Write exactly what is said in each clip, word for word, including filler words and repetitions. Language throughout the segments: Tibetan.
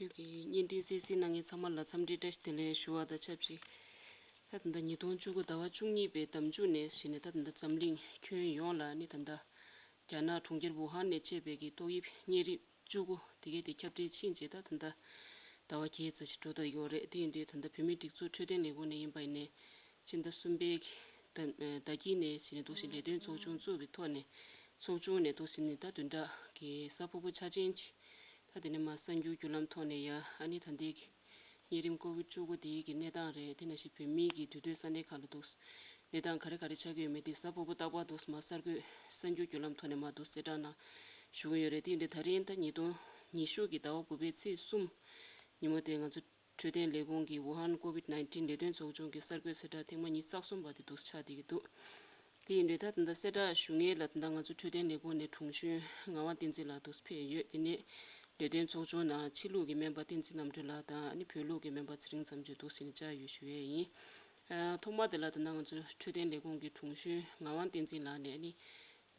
ཁྱོད་ཀྱི་བརྙན་འཕྲིན་གསན་གཟིགས་གནང་མཁན་ཚང་མ་ལ་འཚམས་འདྲི་བཀྲ་ཤིས་བདེ་ལེགས་ཞུ་བ་དང་ཆབས་ཅིག་ད་ད་ལྟ་ཉིས་སྟོང་བཅུ་དགུ་ཟླ་བ་བཅུ་གཉིས་པའི་ཟླ་མཇུག་ནས་གཞི་ནས་ད་ད་ལྟ་འཛམ་གླིང་ཁྱོན་ཡོངས་ལ་ནི་ད་ལྟ་རྒྱ་ནག་གྲོང་ཁྱེར་ཝུ་ཧན་ནས་མཆེད་པའི་གི་ཏོག་དབྱིབས་གཉན་རིམས་བཅུ་དགུ་དེ་གའི་དེ་ཁྱབ་གདལ་ཕྱིན་རྗེས་ད་ད་ལྟ་ཟླ་བ་བརྒྱད་ཙམ་ཞིག་འགྲོ་བསྡད་ཡོད་རེད། དེ་ཡིན་དུས་ད་ལྟ་བོད་མིའི་སྒྲིག་འཛུགས་འཕྲོད་བསྟེན་ལས་ཁུངས་ནས་ཡིན་པ་ཡིན་ནའི་ཕྱི་ཟླ་གསུམ་པའི་ཟླ་ཟླ་དཀྱིལ་ནས་གཞི་ནས་འདུག་སེ་ལས་དོན་ཚོགས་ཆུང་བཙུགས་པའི་ཐོག་ནས་ཚོགས་ཆུང་ནས་འདུག་སེ་ནི་ད་བདུན་ཕྲག་གི་གཟའ་ཕུར་བུ་འཆར་ཅན་ཅིག་ད་དེ་ནས་མར་གསར་འགྱུར་བརྒྱུད་ལམ་ཐོག་ནས་ཡ་ཨ་ནི་ད་ལྟའི་གི་གཉན་རིམས་ཀོ་བིད་བཅུ་དགུ་དེའི་གི་གནས་སྟངས་རེད། དེ་ནང་བཞིན་བོད་མིའི་གི་འདུས་སྡོད་ས་གནས་ཁག་ལ་འདུག་གནས་སྟངས་ག་རེ་ག་རེ་ཆགས་ཀྱི་ཡོད་མེད་དེ་གཟའ་ཕུར་བུ་རྟག་པར་འདུག་མར་གསར་འགོད་གསར་འགྱུར་བརྒྱུད་ལམ་ཐོག་ནས་མར་འདུག་གསལ་བསྒྲགས་གནང་ཞུ་གི་ཡོད་རེད། དེ་ཡིན་དུས་ད་རིང་ད་ཉིས་སྟོང་ཉི་ཤུ་གི་ཟླ་བ་དགུ་པའི་ཚེས་གསུམ་ཉིན་མོ་དེ་ང་ཚོ་འཕྲོད་བསྟེན་ལས་ཁུངས་ཀྱི་ཝུ་ཧན་ཀོ་བིད་ནའིན་ཊིན་ལས་དོན་ཚོགས་ཆུང་གི་གསར་འགོད་གསལ་བསྒྲགས་ཐེངས་མ་ཉི་ཤུ་རྩ་གསུམ་པ་དེ་འདུག་ཆགས་བསྡད་ཀྱི་འདུག་དེ་ཡིན་དུས་ད་ད་ལྟ་གསལ་བསྒྲགས་ཞུ་མཁན་ལ་ད་ལྟ་ང་ཚོ་འཕྲོད་བསྟེན་ལས་ཁུངས་ནས་དྲུང་གཞོན་ངག་དབང་བསྟན་འཛིན་ལགས་འདུག་ཕེབས་ཡོད། དེ་ནས་ལས་དོན་ཚོགས་ཆུང་ནང་ཕྱི་ལུགས་ཀྱི་སྨན་པ་བསྟན་འཛིན་རྣམ་གྲོལ་ལགས་དང་ཨ་ནི་བོད་ལུགས་ཀྱི་སྨན་པ་ཚེ་རིང་རྩམ་ཆོས་འདུག་ཟེར་ནས་བཅར་ཡོད་ཞུ་ཡས་ཡིན། ཨ་ཐོག་མ་དེ་ལ་ད་ལྟ་ང་ཚོ་འཕྲོད་བསྟེན་ལས་ཁུངས་ཀྱི་དྲུང་གཞོན་ངག་དབང་བསྟན་འཛིན་ལགས་ནས་ཨ་ནི་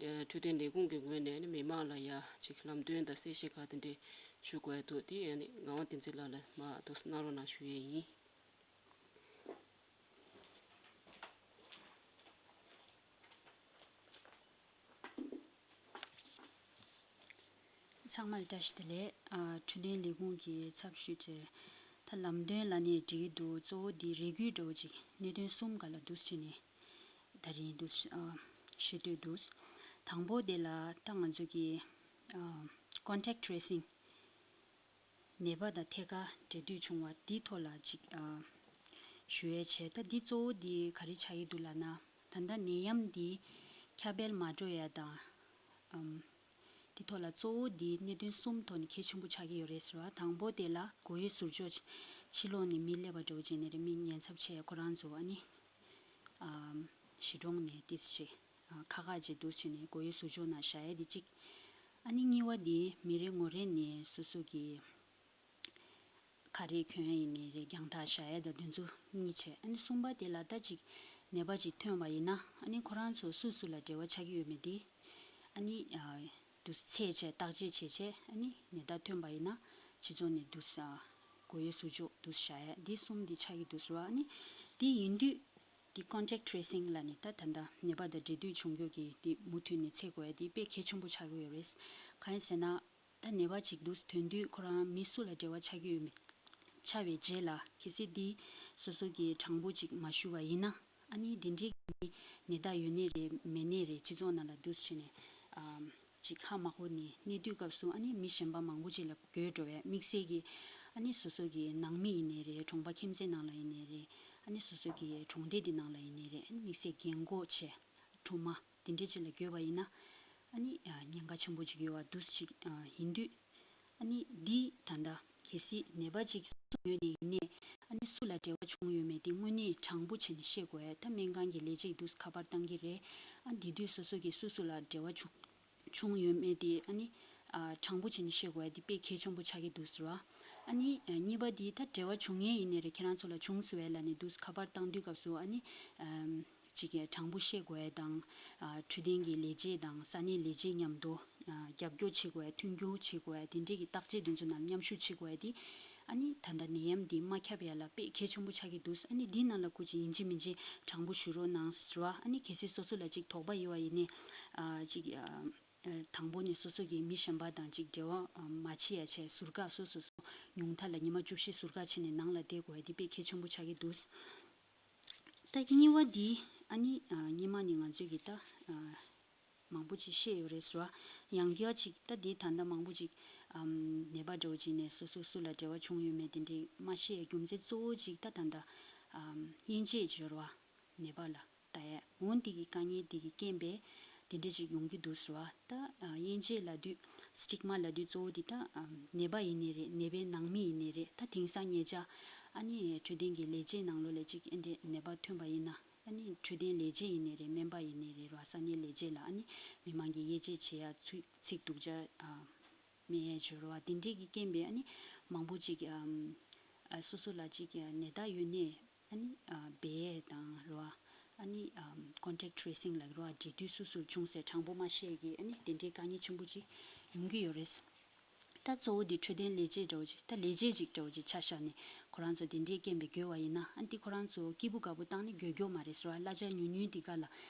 འཕྲོད་བསྟེན་ལས་ཁུངས་ཀྱི་ངོས་ནས་ཨ་ནི་མི་མང་ལ་ཡ་ཅིག་ལམ་སྟོན་དང་གསལ་བཤད་ག་དེ་འདྲས་ཞུ་དགོས་འདུག་དེ་ཨ་ནི་ངག་དབང་བསྟན་འཛིན་ལགས་ལ་མར་འདུག་གནང་རོགས་གནང་ཞུ་ཡས་ཡིན། ཚང་མ་ལ་བཀྲ་ཤིས་བདེ་ལེགས། ཨ་འཕྲོད་བསྟེན་ལས་ཁུངས་ཀྱི་ཚབ་ཞུས་བྱས། ད་ལམ་སྟོན་ལབ་ནའི་འགྲིག་གི་འདུག་གཙོ་བོ་འདི་རེ་སྐུལ་འདྲ་བོ་ཅིག་གནད་དོན་གསུམ་སྒང་ལ་འདུག་སེ་བྱས་ནས་ད་རིང་འདུག་ཨ་ཞུ་འདོད་འདུག་དང་པོ་དེ་ལ་ད་ང་ཚོ་གི་ཨ་contact tracing ནད་པ་དང་ཐད་ཀར་འབྲེལ་མཐུད་བྱུང་བ་འདིའི་ཐོག་ལ་ཅིག་ཨ་ཞུ་ཡས་བྱས། ད་འདི་གཙོ་བོ་འདི་ག་རེ་ཆགས་ཀྱི་འདུག་ལབ་ན། ད་ལྟ་ནད་ཡམས་འདི་ཁྱབ་སྤེལ་མ་འགྲོ་ཡ་དང་ཨམ་འདི་ཐོག་ལ་གཙོ་བོ་འདི་གནད་དོན་གསུམ་ཐོག་ནས་གལ་ཆེན་པོ་ཆགས་ཀྱི་ཡོད་རེད་ཟེར་བ། དང་པོ་དེ་ལ་སྒོ་དབྱེ་ཟུར་འཇོག་ཕྱི་ལོགས་ནས་མི་སླེབས་པ་འདྲ་བོ་བྱས་ནས་རེད། མི་ཉེན་ཚབས་ཆེ་ཁོ་རང་ཚོ་ཨ་ནི་ཨམ་གཞིས་གྲོང་ནས་ཏིས་ཆེ་ཁ་ཁ་ཅིག་འདུག་བྱས་ནས་སྒོ་དབྱེ་ཟུར་འཇོག་ནང་བཞག་ཡས་འདི་གཅིག་ཨ་ནི་གཉིས་པ་འདི་མི་རེ་ངོ་རེ་ནས་སོ་སོ་གི་ཁ་རས་གྱོན་ཡིན་ནའི་རེད། རྒྱང་ཐག་བཞག་ཡས་དང་དེ་ཚོ་གཉིས་བྱས། ཨ་ནི་གསུམ་པ་དེ་ལ་ད་ཅིག་ནད་པ་ཅིག་ཐོན་པ་ཡིན་ན་ཨ་ནི་ཁོ་རང་ཚོ་སུ་སུ་ལ་འབྲེལ་བ་ཆགས་ཀྱི་ཡོད་མེད་དེ་ཨ་ནི་ཨ་དུ་ཚད་བྱས་བརྟག་དཔྱད་བྱས་བྱས། ཨ་ནི་ནད་རྟགས་ཐོན་པ་ཡིན་ན་སྤྱི་ཚོགས་ནས་དུ་ས་སྒོ་དབྱེ་ཟུར་འཇོག་དུ་བཞག་ཡས་འདི་གསུམ་འདི་ཆགས་ཀྱི་འདུག་ཟེར་བ། ཨ་ནི་འདི་ཡིན་དུས་འདི་contact tracing ལབ་ནས་ད་ད་ལྟ་ནད་པ་དང་འབྲེལ་མཐུད་བྱུང་རྒྱུ་གི་འདི་མུ་མཐུད་ནས་འཚོལ་དགོས་ཡས་འདི་དཔེ་གལ་ཆེན་པོ་ཆགས་ཀྱི་ཡོད་རེད། གང་ཡིན་ཟེར་ན། ད་ནད་པ་ཅིག་འདུག་ཐོན་དུས་ཁོ་རང་མི་སུ་ལ་འབྲེལ་བ་ཆགས་ཀྱི་ཡོད་མེད་ཆ་བའི་རྗེས་ལ་གལ་སྲིད་འདི་སོ་སོ་གི་གྲངས་འབོར་ཅིག་མ་ཞུ་བ་ཡིན་ན་ཨ་ནི་དེ་འདྲའི་གི་ནད་རྟགས་ཡོད་ནའི་རེད་མེད་ནའི་རེད། སྤྱི་ཚོགས་ནང་ལ་འདུག་བྱས་ནས་ཨམ་ཅིག་ཧ་མ་གོ་ནས་གནས་དུས་སྐབས་སུ་ཨ་ནི་མི་གཞན་པ་མང་པོ་ཅིག་ལ་འགོས་འགྲོ་བས། དམིགས་བསལ་གྱི་ཨ་ནི་སོ་སོ་གི་ནང་མི་ཡིན་ནའི་རེད། གྲོང་པ་ཁྱིམ་མཚེས་ནང་ལ་ཡིན་ནའི་རེད། ཨ་ནི་སོ་སོ་གི་གྲོང་སྡེ་འདི་ནང་ལ་ཡིན་ནའི་རེད། ཨ་ནི་དམིགས་བསལ་རྒན་གོག་བྱས་སྲུང་མ་དེ་འདྲའི་ཅིག་ལ་འགོས་པ་ཡིན་ན། ཨ་ནི་ཉེན་ཁ་ཆེན་པོ་ཅིག་ཡོད་པ་འདུག་ཅིག་ཡིན་དུས། ཨ་ནི་འདི་ད་ལྟ་གལ་སྲིད་ནད་པ་ཅིག་སུ་ཡོད་ནས་ཡིན་ནས་ཨ་ནི་སུ་ལ་འབྲེལ་བ་བྱུང་ཡོད་མེད་དེ་དངོས་གནས་དྲང་པོ་བྱས་ནས་ཤེས་དགོས། ད་སྨན་ཁང་གི་ལས་བྱེད་འདུག་ཁ་པར་བཏང་གི་རེད། ཨ་དེ་དུས་སོ་སོ་གིས་སུ་སུ་ལ་འབྲེལ་བ་བྱུང་བྱུང་ཡོད་མེད་དེ་ཨ་ནི་ཨ་དྲང་པོ་བྱས་ནས་ཤེས་དགོས་ཡ་དེ་དཔེ་གལ་ཆེན་པོ་ཆགས་ཀྱི་འདུག་ཟེར་བ། ཨ་ནི་ཨ་གཉིས་པ་དེ་ད་འབྲེལ་བ་བྱུང་མཁན་ཡིན་ནའི་རེད། ཁྱེད་རང་ཚོ་ལ་བྱུང་སོང་བས་ལབ་ནས་འདུག་ཁ་པར་བཏང་དུས་སྐབས་སུ་ཨ་ནི་ཨམ་ཅིག་གི་དྲང་པོ་ཤེས་དགོས་ཡ་དང་། ཨ་འཕྲོད་བསྟེན་གྱི་ལས་བྱེད་དང་ས་གནས་ལས་བྱེད་མཉམ་དུ་ཨ་རྒྱབ་སྐྱོར་བྱེད་དགོས་ཡ་མཐུན་འགྱུར་བྱེད་དགོས་ཡ་དེ་འདྲས་ཀྱི་བརྟག་དཔྱད་དེ་ཚོ་ནང་མཉམ་ཞུགས་བྱེད་དགོས་ཡ་དེ། ཨ་ནི་ད་ལྟ་ནད་ཡམས་འདི་མ་ཁྱབ་ཡ་ལ་དཔེ་གལ་ཆེན་པོ་ཆགས་ཀྱི་འདུག་ཨ་ནི་འདི་ནང་ལ་སྐུ་མཁྱེན་ཡིན་གཅིག་མིན་གཅིག་དྲང་པོ་ཞུ་རོགས་གནང་ཟེར་བ། ཨ་ནི་གལ་སྲིད་སོ་སོ་ལ་ཅིག་དོགས་པ་ཡོད་པ་ཡིན་ནའི་ཨ་ཅིག་ཨ་དང་པོ་ནས་སོ་སོ་གིས་མི་གཞན་པ་དང་ཅིག་འབྲེལ་བ་མ་བྱེད་ཡ་བྱས་ཟུར་བཀག་སོ་སོ་སོ་ཉུང་མཐའ་ལ་ཉི་མ་བཅུ་བཞི་ཟུར་བཀག་བྱས་ནས་ནང་ལ་བསྡད་དགོས་ཡ་འདི་དཔེ་གལ་ཆེན་པོ་ཆགས་ཀྱི་འདུག་ད་གཉིས་པ་འདི་ཨ་ནི་ཨ་སྔོན་མ་ནས་ང་ཚོས་ཀྱི་ད་ཨ་མང་པོ་ཅིག་བཤད་ཡོད་རེད་ཟེར་བ། ཡང་བསྐྱར་ཅིག་ད་འདི་ད་ལྟ་མང་པོ་ཅིག་ཨམ་ནད་པ་འདྲ་བོ་ཅིག་ནས་སོ་སོ་སུ་ལ་འབྲེལ་བ་བྱུང་ཡོད་མེད་དེ་འདྲའི་མ་ཤེས་རྒྱུ་མཚན་གཙོ་བོ་ཅིག་ད་ད་ལྟ་ཨམ་དབྱེ་འབྱེད་སྦྱོར་བ་ནད་པ་ལ་ད་ཡ་འོན་འདི་གི་དཀའ་ངལ་འདི་གི་རྐྱེན་པས་དེ་འདྲ་ཅིག་ཡོང་གི་འདུག་ཟེར་བ། ད་ཨ་དབྱེ་འབྱེད་ལབ་དུས་སི་ཊིག་མ་ལབ་དུས་གཙོ་བོ་འདི་ད་ཨམ་ནད་པ་ཡིན་ནའི་རེད། ནད་པའི་ནང་མི་ཡིན་ནའི་རེད། ད་དེང་སང་ཉེ་ཆར་ཨ་ནི་འཕྲོད་བསྟེན་གྱི་ལས་བྱེད་ནང་ལོགས་ལ་ཅིག་ཨེ་འདྲའི་ནད་པ་ཐོན་པ་ཡིན་ན། ཨ་ནི་འཕྲོད་བསྟེན་ལས་བྱེད་ཡིན་ནའི་རེད། སྨན་པ་ཡིན་ནའི་རེད་ར། ས་གནས་ལས་བྱེད་ལ་ཨ་ནི་མི་མང་གི་དབྱེ་འབྱེད་བྱེད་ཡ་ཚིག་ཚིག་སྡུག་ཅག་ཨ་སྨྲས་ཡ་བྱོས་ར་བ། དེ་འདྲས་ཀྱི་རྐྱེན་པས་ཨ་ནི་མང་པོ་ཅིག་ཨམ་ཨ་སོ་སོ་ལ་ཅིག་ནད་རྟགས་ཡོད་ནའི་ཨ་ནི་ཨ་སྦས་ཡས་དང་ར་བ། ཨ་ནི་ཨམ་ཀོན་ཊེག་ཊི་ཊེ་སིང་ལ་ར་བ་འབྲེལ་མཐུད་སུ་སུར་བྱུང་ཟེར་དྲང་པོ་མ་བཤད་ཀྱི་ཨ་ནི་དེ་འདྲའི་དཀའ་ངལ་ཆེན་པོ་ཅིག་ཡོང་གི་ཡོད་རེད། ད་གཙོ་བོ་འདི་འཕྲོད་བསྟེན་ལས་བྱེད་འདྲ་བོ་ཅིག་ད་ལས་བྱེད་ཅིག་འདྲ་བོ་ཅིག་ཆ་བཞག་ནས་ཁོ་རང་ཚོ་དེ་འདྲའི་རྐྱེན་པས་འགྱོད་པ་ཡིན་ན། ཨ་འདི་ཁོ་རང་ཚོ་སྐྱིད་པོ་དགའ་པོ་བཏང་ནས་འགྱོད་འགྱོད་མ་རེད་ཟེར་བ། གླ་ཆ་ཉུང་ཉུང་འདི་ག་ལ་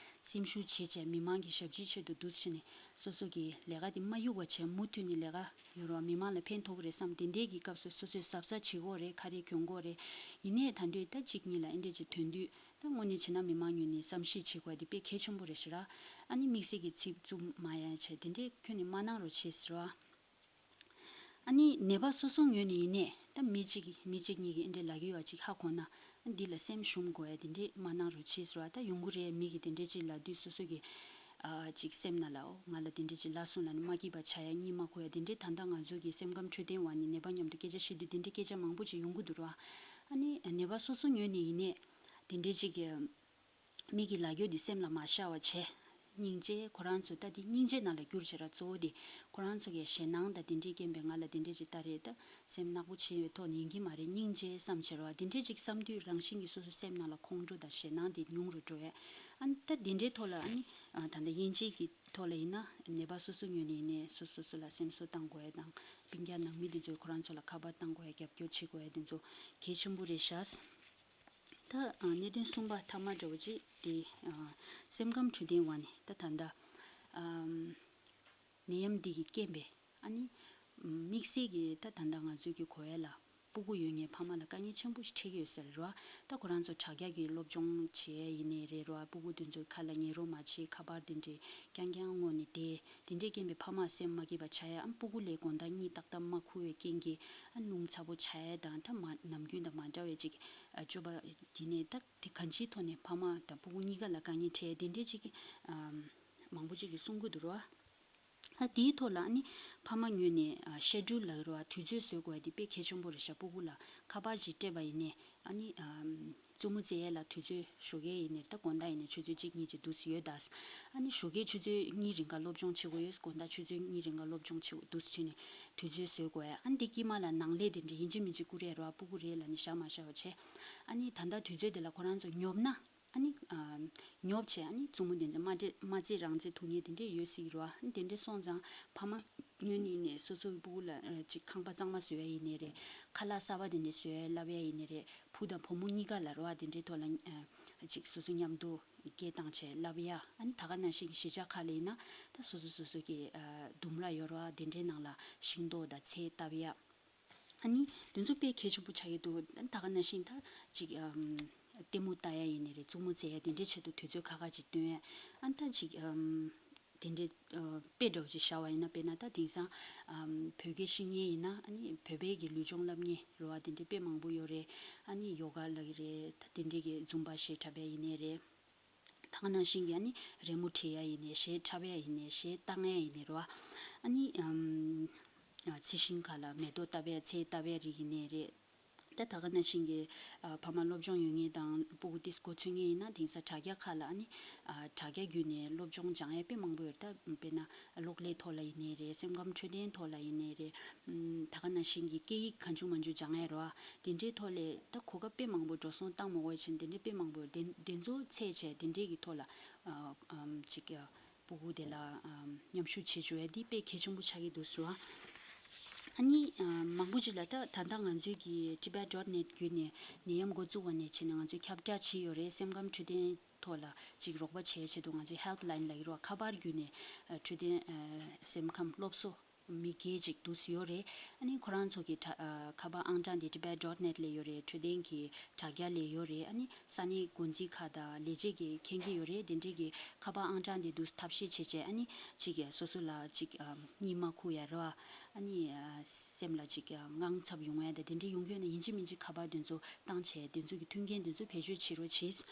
སེམས་ཤུགས་བྱེད་བྱས་མི་མང་གི་ཞབས་ཕྱིའི་ཆེད་དུ་འདུག་ཕྱིན་ནས་སོ་སོ་གི་ལས་ཀ་དེ་མ་གཡུག་པ་བྱས་མུ་མཐུད་ནས་ལས་ཀ་ཡོད་རེད་བ། མི་མང་ལ་ཕན་ཐོགས་ཀྱི་རེད་བསམ། དེ་འདྲའི་གི་སྐབས་སུ་སོ་སོས་གཟབ་གཟབ་བྱེད་དགོས་རེད། ཁ་རས་གྱོན་དགོས་རེད། ཡིན་ནའི་ད་འདོད་ད་གཅིག་གཉིས་ལ་ཨེ་འདྲས་ཅིག་ཐོན་དུས་ད་དངོས་གནས་བྱས་ན་མི་མང་ངོས་ནས་བསམ་ཤེས་བྱེད་དགོས་དེ་དཔེ་གལ་ཆེན་པོ་རེད་ཤག་ར། ཨ་ནི་དམིགས་བསལ་གྱི་ཚིག་རྩུབ་མ་ཡ་བྱས་དེ་འདྲས་ཁྱོན་ནས་མ་གནང་རོགས་བྱེད་ཟེར་བ། ཨ་ནི་ནད་པ་སོ་སོ་ངོས་ནས་ཡིན་ནའི་ད་མི་གཅིག་མི་གཅིག་གཉིས་ཀྱིས་ཨེ་འདྲས་ལབ་ཀྱི་ཡོད་ཅིག་ཧ་གོ་ན། ཨ་འདི་ལ་སེམས་ཞུམ་དགོས་ཡ་དེ་འདྲས་མ་གནང་རོགས་བྱེད་ཟེར་བ། ད་ཡོང་གི་རེད། མི་གིས་དེ་འདྲས་ཅིག་ལབ་དུས་སོ་སོ་གི་ཨ་ཅིག་སེམས་ནང་ལ་ཨོ་ང་ལ་དེ་འདྲས་ཅིག་ལབ་སོང་ལབ་ནས་མ་སྐྱིད་པ་ཆགས་ཡ་གཉིད་མ་ཁུག་ཡ་དེ་འདྲས། ད་ལྟ་ང་ཚོ་གི་སེམས་ཁམས་འཕྲོད་བསྟེན་བ་ནས་ནད་པ་མཉམ་དུ་སྐད་ཆ་བཤད་དུས་དེ་འདྲས་སྐད་ཆ་མང་པོ་ཅིག་ཡོང་གི་འདུག་ར། ཨ་ནི་ནད་པ་སོ་སོ་ངོས་ནས་ཡིན་ནའི་དེ་འདྲས་ཅིག་གི་མི་གི་ལབ་རྒྱུ་འདི་སེམས་ལ་མ་ཤར་བ་བྱས། སྙིང་རྗེ། ཁོ་རང་ཚོ་ད་འདི་སྙིང་རྗེ་ནང་ལ་བསྒྱུར་བྱས་ར། གཙོ་བོ་འདི་ཁོ་རང་ཚོ་གི་ཞེད་སྣང་དང་དེ་འདྲའི་རྐྱེན་པས་ང་ལ་དེ་འདྲས་ཅིག་ལྟ་རེད། ད་སེམས་ནག་པོ་བྱེད་པའི་ཐོག་ནས་ཡིན་གྱི་མ་རེད། སྙིང་རྗེ་བསམ་བྱས་ར་བ། དེ་འདྲས་ཅིག་བསམ་དུས་རང་བཞིན་གྱིས་སོ་སོའི་སེམས་ནང་ལ་ཁོང་ཁྲོ་དང་ཞེད་སྣང་དེ་ཉུང་རུ་འགྲོ་ཡས། ཨ་ནི་ད་དེ་འདྲའི་ཐོག་ལ་ཨ་ནི་ད་ལྟ་དབྱེ་འབྱེད་ཀྱི་ཐོག་ལ་ཡིན་ན་ནད་པ་སོ་སོ་ངོས་ནས་ཡིན་ནའི་སོ་སོ་སོ་ལ་སེམས་གསོ་བཏང་དགོས་ཡས་དང་སྤུན་ཀྱག་ནང་མི་དེ་ཚོས་ཁོ་རང་ཚོ་ལ་ཁ་པར་བཏང་དགོས་ཡས། རྒྱབ་སྐྱོར་བྱེད་དགོས་ཡས་དེ་ཚོ་གལ་ཆེན་པོ་རེད་ཤག་ད་ཨ་གནད་དོན་གསུམ་པ་ཐ་མ་འདྲ་བོ་ཅིག་དེ་ཨ་སེམས་ཁམས་འཕྲོད་བསྟེན་བ་ནས་ད་ད་ལྟ་ཨམ་ནད་ཡམས་འདི་གི་རྐྱེན་པས་ཨ་ནི་དམིགས་བསལ་གྱི་ད་ད་ལྟ་ང་ཚོའི་གི་གོ་ཡ་ལ་སྤུ་གུ་ཡོད་མཁན་ཕ་མ་ལ་དཀའ་ངལ་ཆེན་པོ་ཞིག་འཕྲད་ཀྱི་ཡོད་ས་རེད་ར། ད་ཁོ་རང་ཚོ་དྲ་རྒྱ་གི་སློབ་སྦྱོང་བྱེད་ཡ་ཡིན་ནའི་རེད་ར། སྤུ་གུ་དེ་ཚོའི་ཁ་ལ་ཉན་རོགས་མ་བྱེད། ཁ་པར་དེ་འདྲའི་རྐྱང་རྐྱང་བསྔོགས་ནས་བསྡད། དེ་འདྲའི་རྐྱེན་པས་ཕ་མ་སེམས་མ་སྐྱིད་པ་ཆགས་ཡ། ཨ་སྤུ་གུ་ལ་དགོང་དག་གཉིད་ཏག་ཏག་མ་ཁུག་པའི་རྐྱེན་གྱིས་ཨ་སྣུམ་ཚ་པོ་ཆགས་ཡ་དང་། ད་མ་ནམ་རྒྱུན་དང་མ་འདྲ་བའི་ཅིག་ཨ་སྤྱོད་པ་དེ་ནས་ད་དེ་གང་ཅིའི་ཐོག་ནས་ཕ་མ་དང་སྤུ་གུ་གཉིས་ཀ་ལ་དཀའ་ངལ་འཕྲད་དེ་འདྲའི་ཅིག་ཨམ་མང་པོ་ཅིག་གིས་གསུང་གི་འདུག་ར། ཨ་དེའི་ཐོག་ལ་ཨ་ནི་ཕ་མ་ངོས་ནས་ཨ་སེ་ཌུལ་ལབ་ཀྱི་རེད་བ། དུས་ཚོད་བཟོ་དགོས་ཡ་དེ་དཔེ་གལ་ཆེན་པོ་རེད་ཤག་སྤུ་གུ་ལ་ཁ་པར་ཅིག་སྤྲད་པ་ཡིན་ནའི་ཨ་ནི་ཨམ་རྩེད་མོ་རྩེ་ཡས་ལ་དུས་ཚོད་ཞོགས་ཀས་ཡིན་ནའི་ད་དགོང་དག་ཡིན་ནའི་ཆུ་ཚོད་གཅིག་གཉིས་ཅིག་འདུག་སེ་ཡོད་ད། ཨ་ནི་ཞོགས་ཀས་ཆུ་ཚོད་གཉིས་རིང་ག་སློབ་སྦྱོང་བྱེད་དགོས་ཡོད། དགོང་དག་ཆུ་ཚོད་གཉིས་རིང་ག་སློབ་སྦྱོང་བྱེད་དགོས་འདུག་སེ་བྱས་ནས་དུས་ཚོད་བཟོ་དགོས་ཡ། ཨ་ནི་དེ་དཀྱིལ་མ་ལ་ནང་ལས་དེ་འདྲ་ཡིན་གཅིག་མིན་གཅིག་བསྐུར་ཡས་རེད་བ། སྤུ་གུ་རེད་ལབ་ནས་བཞག་མ་བཞག་པ་བྱས། ཨ་ནི་ད་ལྟ་དུས་ཚོད་དེ་ལ་ཁོ་རང་ཚོ་ཉོབ་ན། ཨ་ནི་ཨ་ཉོབ་བྱས་ཨ་ནི་རྩེད་མོ་དེ་ཚོ་མ་རྩེ་མ་རྩེ་རང་རྩེ་ཐུབ་མཁན་དེ་འདྲས་ཡོད་སྲིད་ཀྱི་རེད་བ། ཨ་ནི་དེ་འདྲས་སོང་ཙང་ཕ་མ་ངོས་ནས་ནས་སོ་སོའི་སྤུ་གུ་ལ་ཨ་ཅིག་ཁང་པ་གཙང་མ་བཟོ་ཡ་ཡིན་ནའི་རེད། ཁ་ལག་གསར་པ་དེ་འདྲས་བཟོ་ཡ་བསླབ་ཡ་ཡིན་ནའི་རེད། བུ་དང་བུ་མོ་གཉིས་ཀ་ལ་རེད་བ། དེ་འདྲས་ཐོག་ལ་ཨ་ཅིག་སོ་སོ་མཉམ་དུ་སྐད་བཏང་བྱས་བསླབ་ཡ། ཨ་ནི་ད་ག་ནང་བཞིན་གྱི་གཞིས་ཆགས་ཁག་ལ་ཡིན་ན་ད་སོ་སོ་སོ་སོ་གི་ཨ་ལྡུམ་ར་ཡོད་རེད་བ། དེ་འདྲའི་ནང་ལ་ཤིང་ཏོག་དང་ཚལ་བཏབ་ཡ། ཨ་ནི་དེ་ཚོ་དཔེ་གལ་ཆེན་པོ་ཆགས་ཀྱི་འདུག་ད་ག་ནང་བཞིན་ད་ཅིག་ཨམ་ལྟད་མོ་ལྟ་ཡ་ཡིན་ནའི་རེད། རྩེད་མོ་རྩེ་ཡ་དེ་འདྲའི་ཆེད་དུ་དུས་ཚོད་ཁག་ཁག་ཅིག་བཏོན་ཡ། ཨ་ད་ཅིག་ཨམ་དེ་འདྲའི་ཨ་དཔེ་འདྲ་བོ་ཅིག་བཞག་པ་ཡིན་ན། དཔེར་ན་ད་དེང་སང་ཨམ་བོད་སྐད་ཤེས་མཁན་ཡིན་ན་ཨ་ནི་བོད་པའི་གི་ལུས་སྦྱོང་བསླབ་མཁན་རེད་བ། དེ་འདྲའི་དཔེ་མང་པོ་ཡོད་རེད། ཨ་ནི་ཡོ་ག་ལབ་ཀྱི་རེད། ད་དེ་འདྲའི་གི་ཛུམ་བ་ཞེས་གྲགས་པ་ཡིན་ནའི་རེད། ད་ག་ནང་བཞིན་གྱི་ཨ་ནི་རི་མོ་བྲིས་ཡ་ཡིན་ནའི་གཞས་འཁྲབ་ཡ་ཡིན་ནའི་གཞས་བཏང་ཡ་ཡིན་ནའི་རེད་བ། ཨ་ནི་ཨམ་ཨ་རྩི་ཤིང་ཁ་ལ་མེ་ཏོག་བཏབ་ཡ་ཚལ་བཏབ་ཡ་རིགས་ཡིན་ནའི་རེད། ད་ད་ག་ནང་བཞིན་གྱི་ཨ་ཕ་མ་སློབ་སྦྱོང་ཡོད་མཁན་དང་སྤུ་གུ་ཏིས་འགོ་ཚུགས་མཁན་ཡིན་ན་དེང་སང་དྲ་རྒྱ་ཁག་ལ་ཨ་ནི་ཨ་དྲ་རྒྱ་བརྒྱུད་ནས་སློབ་སྦྱོང་སྦྱང་ཡ་དཔེ་མང་པོ་ཡོད་རེད། ད་དཔེར་ན་གློག་ཀླད་ཐོག་ལ་ཡིན་ནའི་རེད། སེམས་ཁམས་འཕྲོད་བསྟེན་ཐོག་ལ་ཡིན་ནའི་རེད། ཨམ་ད་ག་ནང་བཞིན་གྱི་སྐད་ཡིག་གང་བྱུང་མང་བྱུང་སྦྱང་ཡ་རེད་བ། དེ་འདྲའི་ཐོག་ལས་ད་གོ་སྐབས་དཔེ་མང་པོ་འགྲོ་སོང་བཏང་མ་དགོས་ཕྱིན་དེ་འདྲའི་དཔེ་མང་པོ་ཡོད། དེ་དེ་ཚོ་ཚད་བྱས་དེ་འདྲའི་གི་ཐོག་ལ་ཨ་ཨམ་ཅིག་ཨ་སྤུ་གུ་དེ་ལ་ཨམ་མཉམ་ཞུགས་བྱེད་བཅུག་ཡ་འདི་དཔེ་གལ་ཆེན་པོ་ཆགས་ཀྱི་འདུག་ཟེར་བ། ཨ་ནི་ཨ་མང་པོ་ཅིག་ལ་ད་ད་ལྟ་ང་ཚོའི་གི་tibet dot net བརྒྱུད་ནས་ནད་ཡམས་འགོ་བཙུགས་པ་ནས་བྱས་ནས་ང་ཚོས་ཁྱབ་བསྒྲགས་བྱས་ཡོད་རེད། སེམས་ཁམས་འཕྲོད་བསྟེན་ཐོག་ལ་ཅིག་རོགས་པ་བྱེད་ཆེད་དུ་ང་ཚོའི་helpline ལབ་ཀྱི་རེད་བ། ཁ་པར་བརྒྱུད་ནས་ཨ་འཕྲོད་བསྟེན་ཨ་སེམས་ཁམས་སློབ་གསོ་མི་སྒེར་ཅིག་འདུག་སེ་ཡོད་རེད། ཨ་ནི་ཁོ་རང་ཚོ་གི་དྲ་ཨ་ཁ་པར་ཨང་གྲངས་དེ་tibet dot net ལ་ཡོད་རེད། འཕྲོད་བསྟེན་གྱི་དྲ་རྒྱ་ལ་ཡོད་རེད། ཨ་ནི་ས་གནས་འགོ་འཛིན་ཁག་དང་ལས་བྱེད་ཀྱིས་མཁྱེན་གྱི་ཡོད་རེད། དེ་འདྲའི་གི་ཁ་པར་ཨང་གྲངས་དེ་འདུག་ཐབས་ཤེས་བྱས་བྱས་ཨ་ནི་ཅིག་སོ་སོ་ལ་ཅིག་ཨ་གཉིད་མ་ཁུག་ཡ་རེད་བ། ཨ་ནི་ཨ་སེམས་ལ་ཅིག་ཨ་དངངས་འཚབ་ཡོང་ཡ་དང་དེ་འདྲའི་ཡོང་གི་ཡོད་ན་ཡིན་གཅིག་མིན་གཅིག་ཁ་པར་དེ་ཚོ་བཏང་བྱས་དེ་ཚོ་གི་མཐུན་རྐྱེན་དེ་ཚོ་བེད་སྤྱོད་བྱེད་རོགས་བྱེད།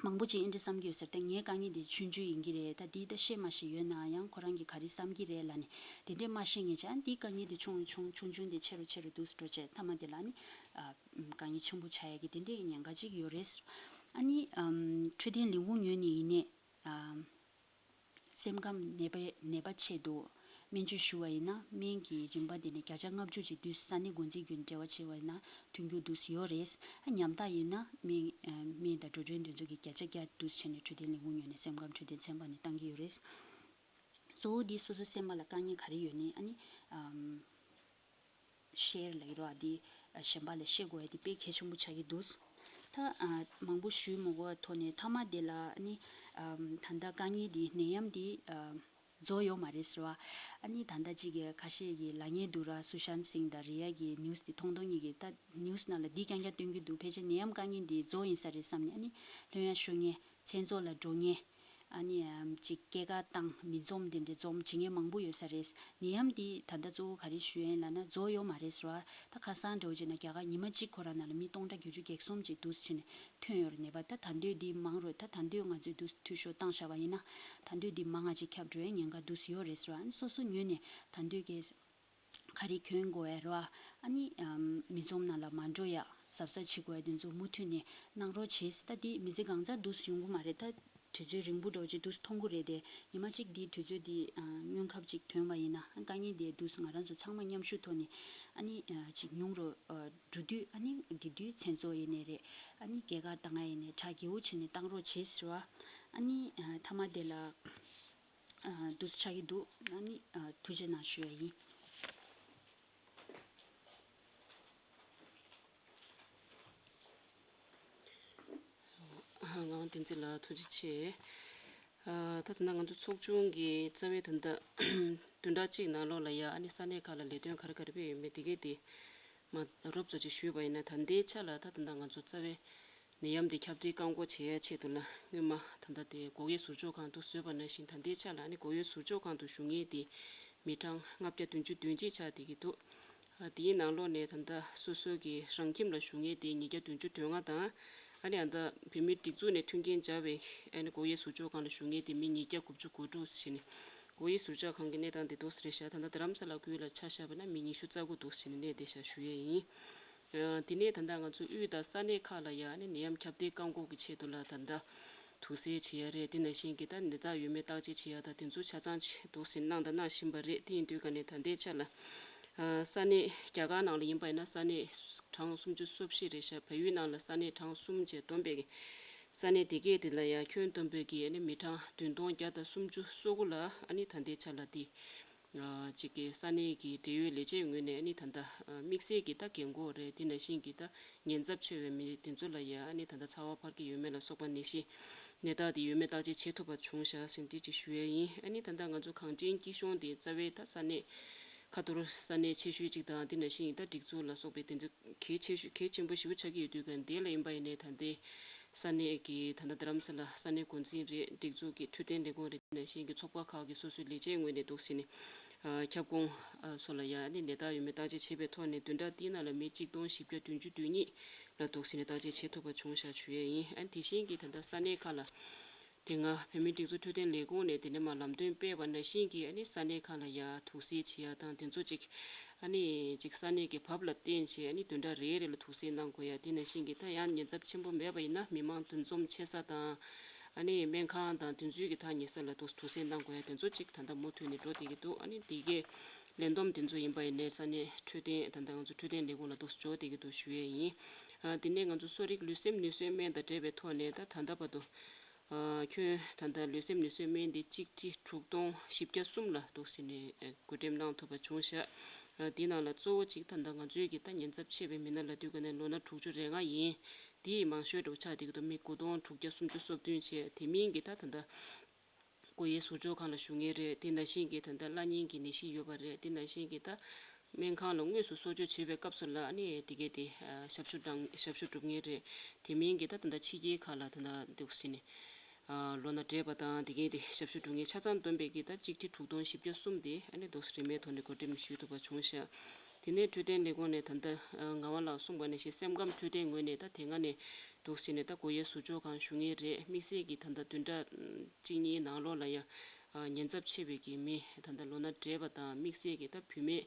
མང་པོ་ཅིག་ཨེ་འདྲ་བསམ་གྱི་ཡོད་ཟེར། ད་ངའི་དཀའ་ངལ་འདི་ཆུང་ཆུང་ཡིན་གྱི་རེད། ད་འདི་ད་བཤད་མ་ཤེས་ཡོད་ན་ཡང་ཁོ་རང་གིས་ག་རེ་བསམ་གྱི་རེད་ལབ་ནས་དེ་འདྲས་མ་བཤད་ངེས་ཅག་འདིའི་དཀའ་ངལ་འདི་ཆུང་ཆུང་ཆུང་ཆུང་འདི་ཆེ་རུ་ཆེ་རུ་འདུག་སེ་འགྲོ་བྱས་མཐའ་མ་དེ་ལ་ནི་ཨ་དཀའ་ངལ་ཆེན་པོ་ཆགས་ཡ་གི་དེ་འདྲས་ཉེན་ཁ་ཅིག་ཡོད་རེད། ཨ་ནི་ཨམ་འཕྲོད་བསྟེན་ལས་ཁུངས་ངོས་ནས་ཡིན་ནའི་ཨམ་སེམས་ཁམས་ནད་པའི་ནད་པ་ཆེད་དུ་སྨན་བཅོས་ཞུ་བ་ཡིན་ན་སྨན་གྱི་རིན་པ་དེ་ནི་བརྒྱ་ཆ་ལྔ་བཅུ་ཅིག་དུས་ས་གནས་འགོ་འཛིན་བརྒྱུད་འབྲེལ་བ་བྱས་པ་ཡིན་ན་ཐོན་རྒྱུ་འདུག་སེ་ཡོད་རེད། ཨ་ཉམ་ཐག་ཡིན་ན་སྨན་ཨ་སྨན་དང་འགྲོ་གྲོན་དེ་ཚོ་གི་བརྒྱ་ཆ་བརྒྱ་འདུག་སེ་བྱས་ནས་འཕྲོད་བསྟེན་ལས་ཁུངས་ངོས་ནས་སེམས་ཁམས་འཕྲོད་བསྟེན་ཚན་པ་ནས་བཏང་གི་ཡོད་རེད། གཙོ་བོ་འདི་སོ་སོ་སེམས་པ་ལ་དཀའ་ངལ་ག་རེ་ཡོད་ནའི་ཨ་ནི་ཨམ་ ཤེར་ལབ་ཀྱི་རེད་བ། འདི་གཞན་པ་ལ་ཤེར་དགོས་ཡ་འདི་དཔེ་གལ་ཆེན་པོ་ཆགས་ཀྱི་འདུག་ད་མང་པོ་ཞུས་མ་དགོས་པའི་ཐོག་ནས་མཐའ་མ་དེ་ལ་ཨ་ནི་ད་ལྟ་དཀའ་ངལ་འདི་ནད་ཡམས་འདི་རྫོགས་ཡོད་མ་རེད་ཟེར་བ། ཨ་ནི་ད་ལྟ་གཅིག་གི་ཁ་ཤས་ཀྱིས་ལབ་མཁན་འདུག་ར། སུ་ཤཱན་སིང་དང་རི་ཡ་གི་ནིའུ་སི་དེ་མཐོང་མཐོང་གཉིས་ཀྱིས་ད་ནིའུ་སི་ནང་ལ་འདི་རྐྱང་རྐྱང་སྟོན་གྱི་འདུག་ཕལ་ཆེར་ནད་ཡམས་དཀའ་ངལ་འདི་རྫོགས་ཡིན་ས་རེད་བསམ་ནས། ཨ་ནི་ལྷོད་ཡངས་ཤོར་མཁན། མཚན་ཚོགས་ལ་འགྲོ་མཁན། ཨ་ནི་ཨམ་ཅིག་སྐྱེས་སྐར་བཏང་། མི་འཛོམས་དེ་འདྲའི་འཛོམས་བྱེད་མཁན་མང་པོ་ཡོད་ས་རེད། ནད་ཡམས་འདི་ད་ལྟ་གཙོ་བོ་ག་རེ་ཞུ་ཡ་ཡིན་ལབ་ན། རྫོགས་ཡོད་མ་རེད་ཟེར་བ། ད་ཁ་སང་འདྲ་བོ་བྱས་ན་རྒྱ་གར་ཉི་མ་གཅིག་ཁོ་རང་ནང་ལ་མི་སྟོང་ཕྲག་བརྒྱད་ཅུ་གྱ་གསུམ་ཅིག་འདུག་སེ་བྱས་ནས་ཐོན་ཡོད་རེད། ནད་པ་ད་ད་འདོད་འདི་མང་རུ། ད་ད་འདོད་ང་ཚོས་འདུག་སེ་འཐུས་ཤོར་བཏང་བཞག་པ་ཡིན་ན། ད་འདོད་འདི་མང་ང་ཅིག་ཁྱབ་འགྲོ་ཡ་ཉེན་ཁ་འདུག་སེ་ཡོད་རེད་ཟེར་བ། ཨ་ནི་སོ་སོ་ངོས་ནས་ད་འདོད་ཀྱི་ག་རེ་གྱོན་དགོས་ཡ་རེད་བ། ཨ་ནི་ཨམ་མི་འཛོམས་ནང་ལ་མ་འགྲོ་ཡ། གཟབ་གཟབ་བྱེད་དགོས་ཡ་དེ་ཚོ་མུ་མཐུད་ནས་གནང་རོགས་བྱེད། ད་འདི་མི་ཚེ་གང་ཚ་འདུག་སེ་ཡོང་གི་མ་རེད། ད་དུས་ཚོད་རིང་པོ་འདྲ་བོ་ཅིག་འདུག་སེ་མཐོང་གི་རེད་དེ། ཉི་མ་གཅིག་འདིའི་དུས་ཚོད་འདི་ཨ་སྔོན་ཁབ་ཅིག་ཐོན་པ་ཡིན་ན། ཨ་དཀའ་ངལ་འདི་འདུག་སེ་ང་རང་ཚོ་ཚང་མ་མཉམ་ཞུགས་ཐོག་ནས་ཨ་ནི་ཨ་ཅིག་ཉུང་རུ་ཨ་འགྲོ་དུས། ཨ་ནི་འདི་དུས་མཚན་ཚོགས་ཡིན་ནའི་རེད། ཨ་ནི་སྐྱེས་སྐར་བཏང་ཡ་ཡིན་ནའི་གྲ་རྒྱས་པོ་བྱས་ནས་བཏང་རོགས་བྱེད་ཟེར་བ། ཨ་ནི་ཨ་མཐའ་མ་དེ་ལ་ཨ་འདུག་སེ་ཆགས་ཀྱི་འདུག་ཨ་ནི་ཨ་ཐུགས་རྗེ་གནང་ཞུ་ཡ་ཡིན། ངག་དབང་བསྟན་འཛིན་ལགས་ཐུགས་རྗེ་ཆེ། ཨ་ད་ད་ལྟ་ང་ཚོ་ཚོགས་ཆུང་གི་རྩ་བའི་ད་ལྟ་བདུན་ཕྲག་གཅིག་ནང་ལོགས་ལ་ཡ། ཨ་ནི་ས་གནས་ཁག་ལ་ལས་དོན་ག་རེ་ག་རེ་སྤེལ་ཡོད་མེད་དེ་གས་དེ་མ་རོབ་ཙམ་ཅིག་ཞུས་པ་ཡིན་ན། ད་ལྟའི་ཆ་ལ་ད་ད་ལྟ་ང་ཚོ་རྩ་བའི་ནད་ཡམས་དེ་ཁྱབ་གདལ་བཀག་འགོག་བྱེད་ཡ་ཆེད་དུ་ལ། སྔོན་མ་ད་ལྟ་དེ་སྒོ་དབྱེ་ཟུར་འཇོག་ཁང་དུ་བཟོས་པ་ནང་བཞིན། ད་ལྟའི་ཆ་ལ་ཨ་ནི་སྒོ་དབྱེ་ཟུར་འཇོག་ཁང་དུ་བཞུགས་མཁན་དེ་མི་གྲངས་ལྔ་བརྒྱ་བདུན་ཅུ་དོན་གཅིག་ཆགས་བསྡད་ཀྱི་འདུག་ཨ་དེའི་ནང་ལོགས་ནས་ད་ལྟ་སོ་སོ་གི་རང་ཁྱིམ་ལ་བཞུགས་མཁན་དེ་ཉིས་བརྒྱ་བདུན་ཅུ་དོན་ལྔ་དང་། ཨ་ནི་ཨ་ད་བོད་མིའི་སྒྲིག་འཛུགས་ནས་མཐུན་རྐྱེན་སྦྱར་བའི་ཨ་ནི་སྒོ་དབྱེ་ཟུར་འཇོག་ཁང་ལ་བཞུགས་མཁན་དེ་མི་ཉིས་བརྒྱ་དགུ་བཅུ་གོ་དྲུག་ཟེར་ནས། སྒོ་དབྱེ་ཟུར་འཇོག་ཁང་གི་གནས་སྟངས་དེ་འདུག་སེ་རེད་ཤག་ད་ལྟ་རྡ་རམ་ས་ལ་ཁུལ་ལ་ཆ་བཞག་པ་ན་མི་ཉི་ཤུ་རྩ་དགུ་འདུག་སེ་བྱས་ནས་གནས་བསྡད་ཤག་ཞུ་ཡས་ཡིན། ཨ་དེ་ནས་ད་ལྟ་ང་ཚོ་དབུས་དང་ས་གནས་ཁག་ལ་ཡ་ཨ་ནི་ནད་ཡམས་ཁྱབ་གདལ་བཀག་འགོག་གི་ཆེད་དུ་ལ་ད་ལྟ་དུག་སེལ་བྱེད་ཡ་རེད། དེ་ནང་བཞིན་གྱི་ད་ནད་རྟགས་ཡོད་མེད་བརྟག་དཔྱད་བྱེད་ཡ་དང་དེ་ཚོ་ཆ་ཚང་ཅིག་འདུག་སེ་གནང་དང་གནང་བཞིན་པ་རེད། དེ་ཡིན་དུས་ག་ནས་ད་ལྟའི་ཆ་ལ་ཨ་ས་གནས་རྒྱ་གར་ནང་ལ་ཡིན་པ་ཡིན་ན་ས་གནས་གྲངས་སུམ་ཅུ་སོ་བཞི་རེད་ཤག་བལ་ཡུལ་ནང་ལ་ས་གནས་གྲངས་གསུམ་བཅས་བསྡོམས་པས་ས་གནས་དེ་གས་དེ་ལ་ཡ་ཁྱོན་བསྡོམས་པའི་གི་ཨ་ནི་མི་གྲངས་བདུན་སྟོང་བརྒྱ་དང་སུམ་ཅུ་སོ་དགུ་ལ་ཨ་ནི་ད་ལྟའི་ཆ་ལ་དེ། ཨ་གཅིག་གི་ས་གནས་ཀྱི་འབྲེལ་ཡོད་ལས་བྱེད་ངོས་ནས་ཨ་ནི་ད་ལྟ་ཨ་དམིགས་བསལ་གྱི་ད་རྒན་གོག་རེད། དེ་ནང་བཞིན་གྱི་ད་ཉེན་ཚབས་ཆེ་བའི་མི་དེ་ཚོ་ལ་ཡ་ཨ་ནི་ད་ལྟ་ཚ་བ་འཕར་གྱི་ཡོད་མེད་ལ་སོགས་པ་ནད་གཞི་ནད་རྟགས་དེ་ཡོད་མེད་བརྟག་དཔྱད་བྱེད་ཐུབ་པ་བྱུང་བཞག་ཟིན་བྲིས་ཅིག་ཞུ་ཡས་ཡིན། ཨ་ནི་ད་ལྟ་ང་ཚོ་གངས་ཅན་སྐྱིད་གཤོངས་དེ་རྩ་བའི་ད་ས་གནས་ཁ་ཐོར་ས་གནས་ཆེ་ཤོས་གཅིག་དང་། དེ་ནང་བཞིན་གྱི་ད་སྒྲིག་འཛུགས་ལ་སོགས་པའི་དེ་ཚོ་གལ་ཆེ་ཤོས་གལ་ཆེན་པོ་ཞེ་པོ་ཆགས་ཀྱི་ཡོད་དུས་ག་འདི་ལ་ཡིན་པ་ཡིན་ནའི་ད་ལྟའི་ས་གནས་ཀྱི་ད་ལྟ་རྡ་རམ་ས་ལ་ས་གནས་འགོ་འཛིན་རེད། སྒྲིག་འཛུགས་ཀྱི་འཕྲོད་བསྟེན་ལས་ཁུངས་རེད། དེ་ནང་བཞིན་གྱི་ཚོགས་པ་ཁག་གི་སོ་སོའི་ལས་བྱེད་ངོས་ནས་འདུག་སེ་ནས་ཨ་ཁྱབ་ཁོངས་ཨ་སོགས་ལ་ཡ་ཨ་ནི་ནད་རྟགས་ཡོད་མེད་བརྟག་དཔྱད་བྱེད་པའི་ཐོག་ནས་བདུན་ཕྲག་འདིའི་ནང་ལ་མི་གཅིག་སྟོང་བཞི་བརྒྱ་བདུན་ཅུ་དོན་གཉིས་ལ་འདུག་སེ་ནས་བརྟག་དཔྱད་བྱེད་ཐུབ་པ་བྱུང་བཞག་ཞུ་ཡས་ཡིན། ཨ་ནི་དེ་བཞིན་གྱི་ད་ལྟ་ས་གནས་ཁག་ལ་དེ་སྔ་བོད་མིའི་སྒྲིག་འཛུགས་འཕྲོད་བསྟེན་ལས་ཁུངས་ནས་དེ་ནས་མར་ལམ་སྟོན་སྤེལ་བ་ནང་བཞིན་གྱི་ཨ་ནི་ས་གནས་ཁག་ལ་ཡ་དུག་སེལ་བྱེད་ཡ་དང་དེ་ཚོ་ཅིག་ཨ་ནི་ཅིག་ས་གནས་ཀྱི་བབ་ལ་བརྟེན་བྱས་ཨ་ནི་བདུན་ཕྲག་རེ་རེ་ལ་དུག་སེལ་གནང་དགོས་ཡ། དེ་ནང་བཞིན་གྱི་ད་ཡང་ཉེན་ཚབས་ཆེན་པོ་མེད་པ་ཡིན་ན་མི་མང་འདུ་འཛོམས་ཆེ་ས་དང་ཨ་ནི་སྨན་ཁང་དང་དེ་ཚོའི་གི་ཐག་ཉེ་ས་ལ་དུག་དུག་སེལ་གནང་དགོས་ཡ་དེ་ཚོ་ཅིག་ད་ལྟ་མུ་མཐུད་ནས་འགྲོ་བསྡད་ཀྱི་འདུག་ཨ་ནི་དེ་གའི་ལས་བསྡོམས་དེ་ཚོ་ཡིན་པ་ཡིན་ནའི་ས་གནས་འཕྲོད་བསྟེན་ད་ལྟ་ང་ཚོ་འཕྲོད་བསྟེན་ལས་ཁུངས་ལ་དུག་འབྱོར་བསྡད་ཀྱི་འདུག་ཞུ་ཡས་ཡིན། ཨ་དེ་ནས་ང་ཚོ་གསོ་རིག་ལུས་སེམས་ནུས་གསོའི་སྨན་དང་འབྲེལ་བའི་ཐོག་ནས་ད་ད་ལྟ་བར་དུ། ཨ་ཁྱོན་ད་ལྟ་ལུས་སེམས་ནུས་གསོའི་སྨན་འདི་གཅིག་ཁྲི་དྲུག་སྟོང་བཞི་བརྒྱ་གསུམ་ལ་འདུག་སེ་ནས་ཨ་བགོ་འགྲེམས་གནང་ཐུབ་པ་བྱུང་ཤག་ཨ་དེའི་ནང་ལ་གཙོ་བོ་གཅིག་ད་ལྟ་ང་ཚོའི་གི་ད་ཉེན་ཚབས་ཆེ་བའི་མི་སྣ་ལབ་དུས་ག་ནས་ལོ་ན་དྲུག་ཅུ་རེ་ལྔ་ཡིན། དེ་ཡི་མང་ཤོས་འདྲ་བོ་ཆགས་བསྡད་ཀྱི་འདུག་མི་དགུ་སྟོང་དྲུག་བརྒྱ་སུམ་ཅུ་སོ་བདུན་བྱས། དེ་མིན་གྱི་ད་ད་ལྟ་སྒོ་དབྱེ་ཟུར་འཇོག་ཁང་ལ་བཞུགས་མཁན་རེད། དེ་ནང་བཞིན་གྱི་ད་ལྟ་བླ་གཉན་གྱི་ནད་གཞི་ཡོད་པ་རེད། དེ་ནང་བཞིན་གྱི་ད་སྨན་ཁང་ལ་དངོས་སུ་གསོ་བཅོས་བྱེད་པའི་སྐབས་སུ་ལ་ཨ་ནི་དེ་གས་དེ་ཨ་ཞབས་ཞུ་གནང་ཞབས་ཞུ་སྒྲུབ་མཁན་རེད། དེ་མིན་གྱི་ད་ད་ལྟ་ཕྱི་རྒྱལ་ཁག་ལ་ད་ལྟ་འདུག་སེ་ནས་ཨ་ལོ་ན་བགྲེས་པ་དང་དེ་གས་དེ་ཞབས་ཞུ་སྒྲུབ་མཁན་ཆ་ཚང་བསྡོམས་པའི་གི་ད་གཅིག་ཁྲི་དྲུག་སྟོང་བཞི་བརྒྱ་གསུམ་དེ་ཨ་ནི་འདུག་སེ་རིན་མེད་ཐོག་ནས་བགོ་འགྲེམས་ཞུས་ཐུབ་པ་བྱུང་ཤག་དེ་ནས་འཕྲོད་བསྟེན་ལས་ཁུངས་ནས་ད་ལྟ་ཨ་ངག་དབང་ལགས་གསུངས་པ་ནང་བཞིན་སེམས་ཁམས་འཕྲོད་བསྟེན་ངོས་ནས་ད་དེ་སྔ་ནས་འདུག་སེ་ནས་ད་སྒོ་དབྱེ་ཟུར་འཇོག་ཁང་ཞུ་མཁན་རེད། དམིགས་བསལ་གྱི་ད་ལྟ་བདུན་ཕྲག་གཅིག་གཉིས་ནང་ལོགས་ལ་ཡ་ཨ་ཉེན་ཚབས་ཆེ་བའི་གི་མི་ད་ལྟ་ལོ་ན་བགྲེས་པ་དང་དམིགས་བསལ་གྱི་ད་བུད་མེད་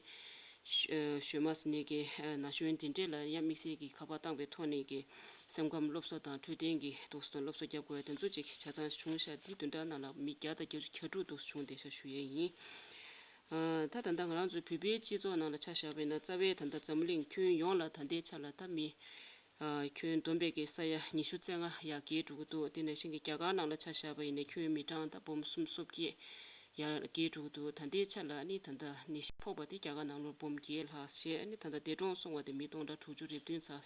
ཞོ་ཞོ་མ་ཟེར་ནས་ཀྱི་ན་གཞོན་དེ་འདྲས་ལ་ཡང་དམིགས་བསལ་གྱི་ཁ་པར་བཏང་བའི་ཐོག་ནས་ཀྱི་སེམས་ཁམས་སློབ་གསོ་དང་འཕྲོད་བསྟེན་གྱི་འདུག་སེ་སློབ་གསོ་རྒྱབ་དགོས་དེ་ཚོ་ཅིག་ཆ་ཚང་བྱུང་ཤག་འདི་བདུན་ཕྲག་ནང་ལ་མི་བརྒྱ་དང་བརྒྱད་ཅུ་གྱ་དྲུག་འདུག་སེ་བྱུང་བསྡད་ཤག་ཞུ་ཡས་ཡིན། ཨ་ད་ད་ལྟ་ང་རང་ཚོའི་བོད་པའི་སྤྱི་ཚོགས་ནང་ལ་ཆ་བཞག་པ་ཡིན་ན་རྩ་བའི་ད་ལྟ་འཛམ་གླིང་ཁྱོན་ཡོངས་ལ་ད་ལྟའི་ཆ་ལ་ད་མི་ཨ་ཁྱོན་བསྡོམས་པས་ཀྱི་ས་ཡ་ཉི་ཤུ་རྩ་ལྔ་ཡར་རྒལ་འགྲོ་གི་འདུག་དེ་ནང་བཞིན་གྱི་རྒྱ་གར་ནང་ལ་ཆ་བཞག་པ་ཡིན་ན་ཁྱོན་མི་གྲངས་ད་འབུམ་གསུམ་སོ་བརྒྱད་ ཡར་རྒྱས་འགྲོ་གི་འདུག་ད་ལྟའི་ཆ་ལ་ནི་ད་ལྟ་ནད་གཞི་ཕོག་པ་དེ་རྒྱ་གར་ནང་ལོགས་འབུམ་བརྒྱད་ལྷག་བྱས། ནི་ད་ལྟ་འདས་གྲོངས་སོང་བ་དེ་མི་སྟོང་ཕྲག་དྲུག་ཅུ་རེ་བདུན་ཙམ་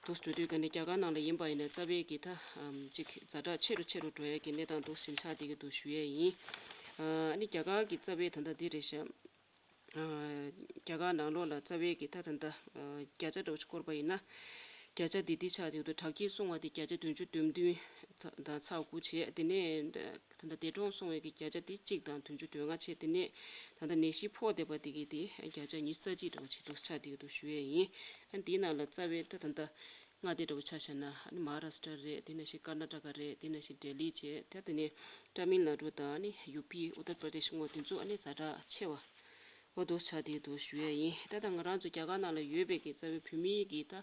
འདུག་འགྲོ་དུས་ཀ་ནས་རྒྱ་གར་ནང་ལ་ཡིན་པ་ཡིན་ན་རྩ་བའི་གི་ད་ཨམ་ཅིག་ཛ་དྲག་ཆེ་རུ་ཆེ་རུ་འགྲོ་ཡ་གི་གནས་སྟངས་འདུག་ཟིན་ཆགས་བསྡད་ཀྱི་འདུག་ཞུ་ཡས་ཡིན། ཨ་ནི་རྒྱ་གར་གི་རྩ་བའི་ད་ལྟ་འདི་རེད་ཤག་ཨ་རྒྱ་གར་ནང་ལོགས་ལ་རྩ་བའི་གི་ད་ད་ལྟ་ཨ་བརྒྱ་ཆ་འདྲ་བོ་ཅིག་བསྐོར་བ་ཡིན་ན། བརྒྱ་ཆ་འདི་འདི་ཆགས་བསྡད་ཀྱི་འདུག་བྲག་སྐྱེས་སོང་བ་དེ་བརྒྱ་ཆ་བདུན་ཅུ་དོན་བདུན་དང་ཚེག་དགུ་བྱས། དེ་ནས་ད་ལྟ་འདས་གྲོངས་སོང་བའི་གི་བརྒྱ་ཆ་དེ་གཅིག་དང་བདུན་ཅུ་དོན་ལྔ་བྱས། དེ་ནས་ད་ལྟ་ནད་གཞི་ཕོག་བསྡད་པ་དེ་གི་དེ་བརྒྱ་ཆ་ཉི་ཤུ་རྩ་གཅིག་འདྲ་བོ་ཅིག་འདུག་ཆགས་བསྡད་ཀྱི་འདུག་ཞུ་ཡས་ཡིན། ཨ་འདིའི་ནང་ལ་རྩ་བའི་ད་ད་ལྟ་མངའ་སྡེ་འདྲ་བོ་ཆ་བཞག་ན། ཨ་ནི་མ་ཧཱ་རཱས་ཊ་རེད། དེ་ནང་བཞིན་ཀར་ནཱ་ཊ་ཀ་རེད། དེ་ནང་བཞིན་ལྡི་ལི་བྱས། ད་དེ་ནས་ཏ་མིལ་ནཱ་ཌུ་དང་ཨ་ནི་ཡུ་པི་ཨུ་ཏར་པྲ་དེཤ་ངོ་དེ་ཚོ་ཨ་ནི་ཛ་དྲག་ཆེ་བ་འོ་འདུག་ཆགས་བསྡད་འདུག་ཞུ་ཡས་ཡིན། ད་ལྟ་ང་རང་ཚོ་རྒྱ་གར་ནང་ལ་ཡོད་པའི་གི་རྩ་བའི་བོད་མིའི་གི་ད་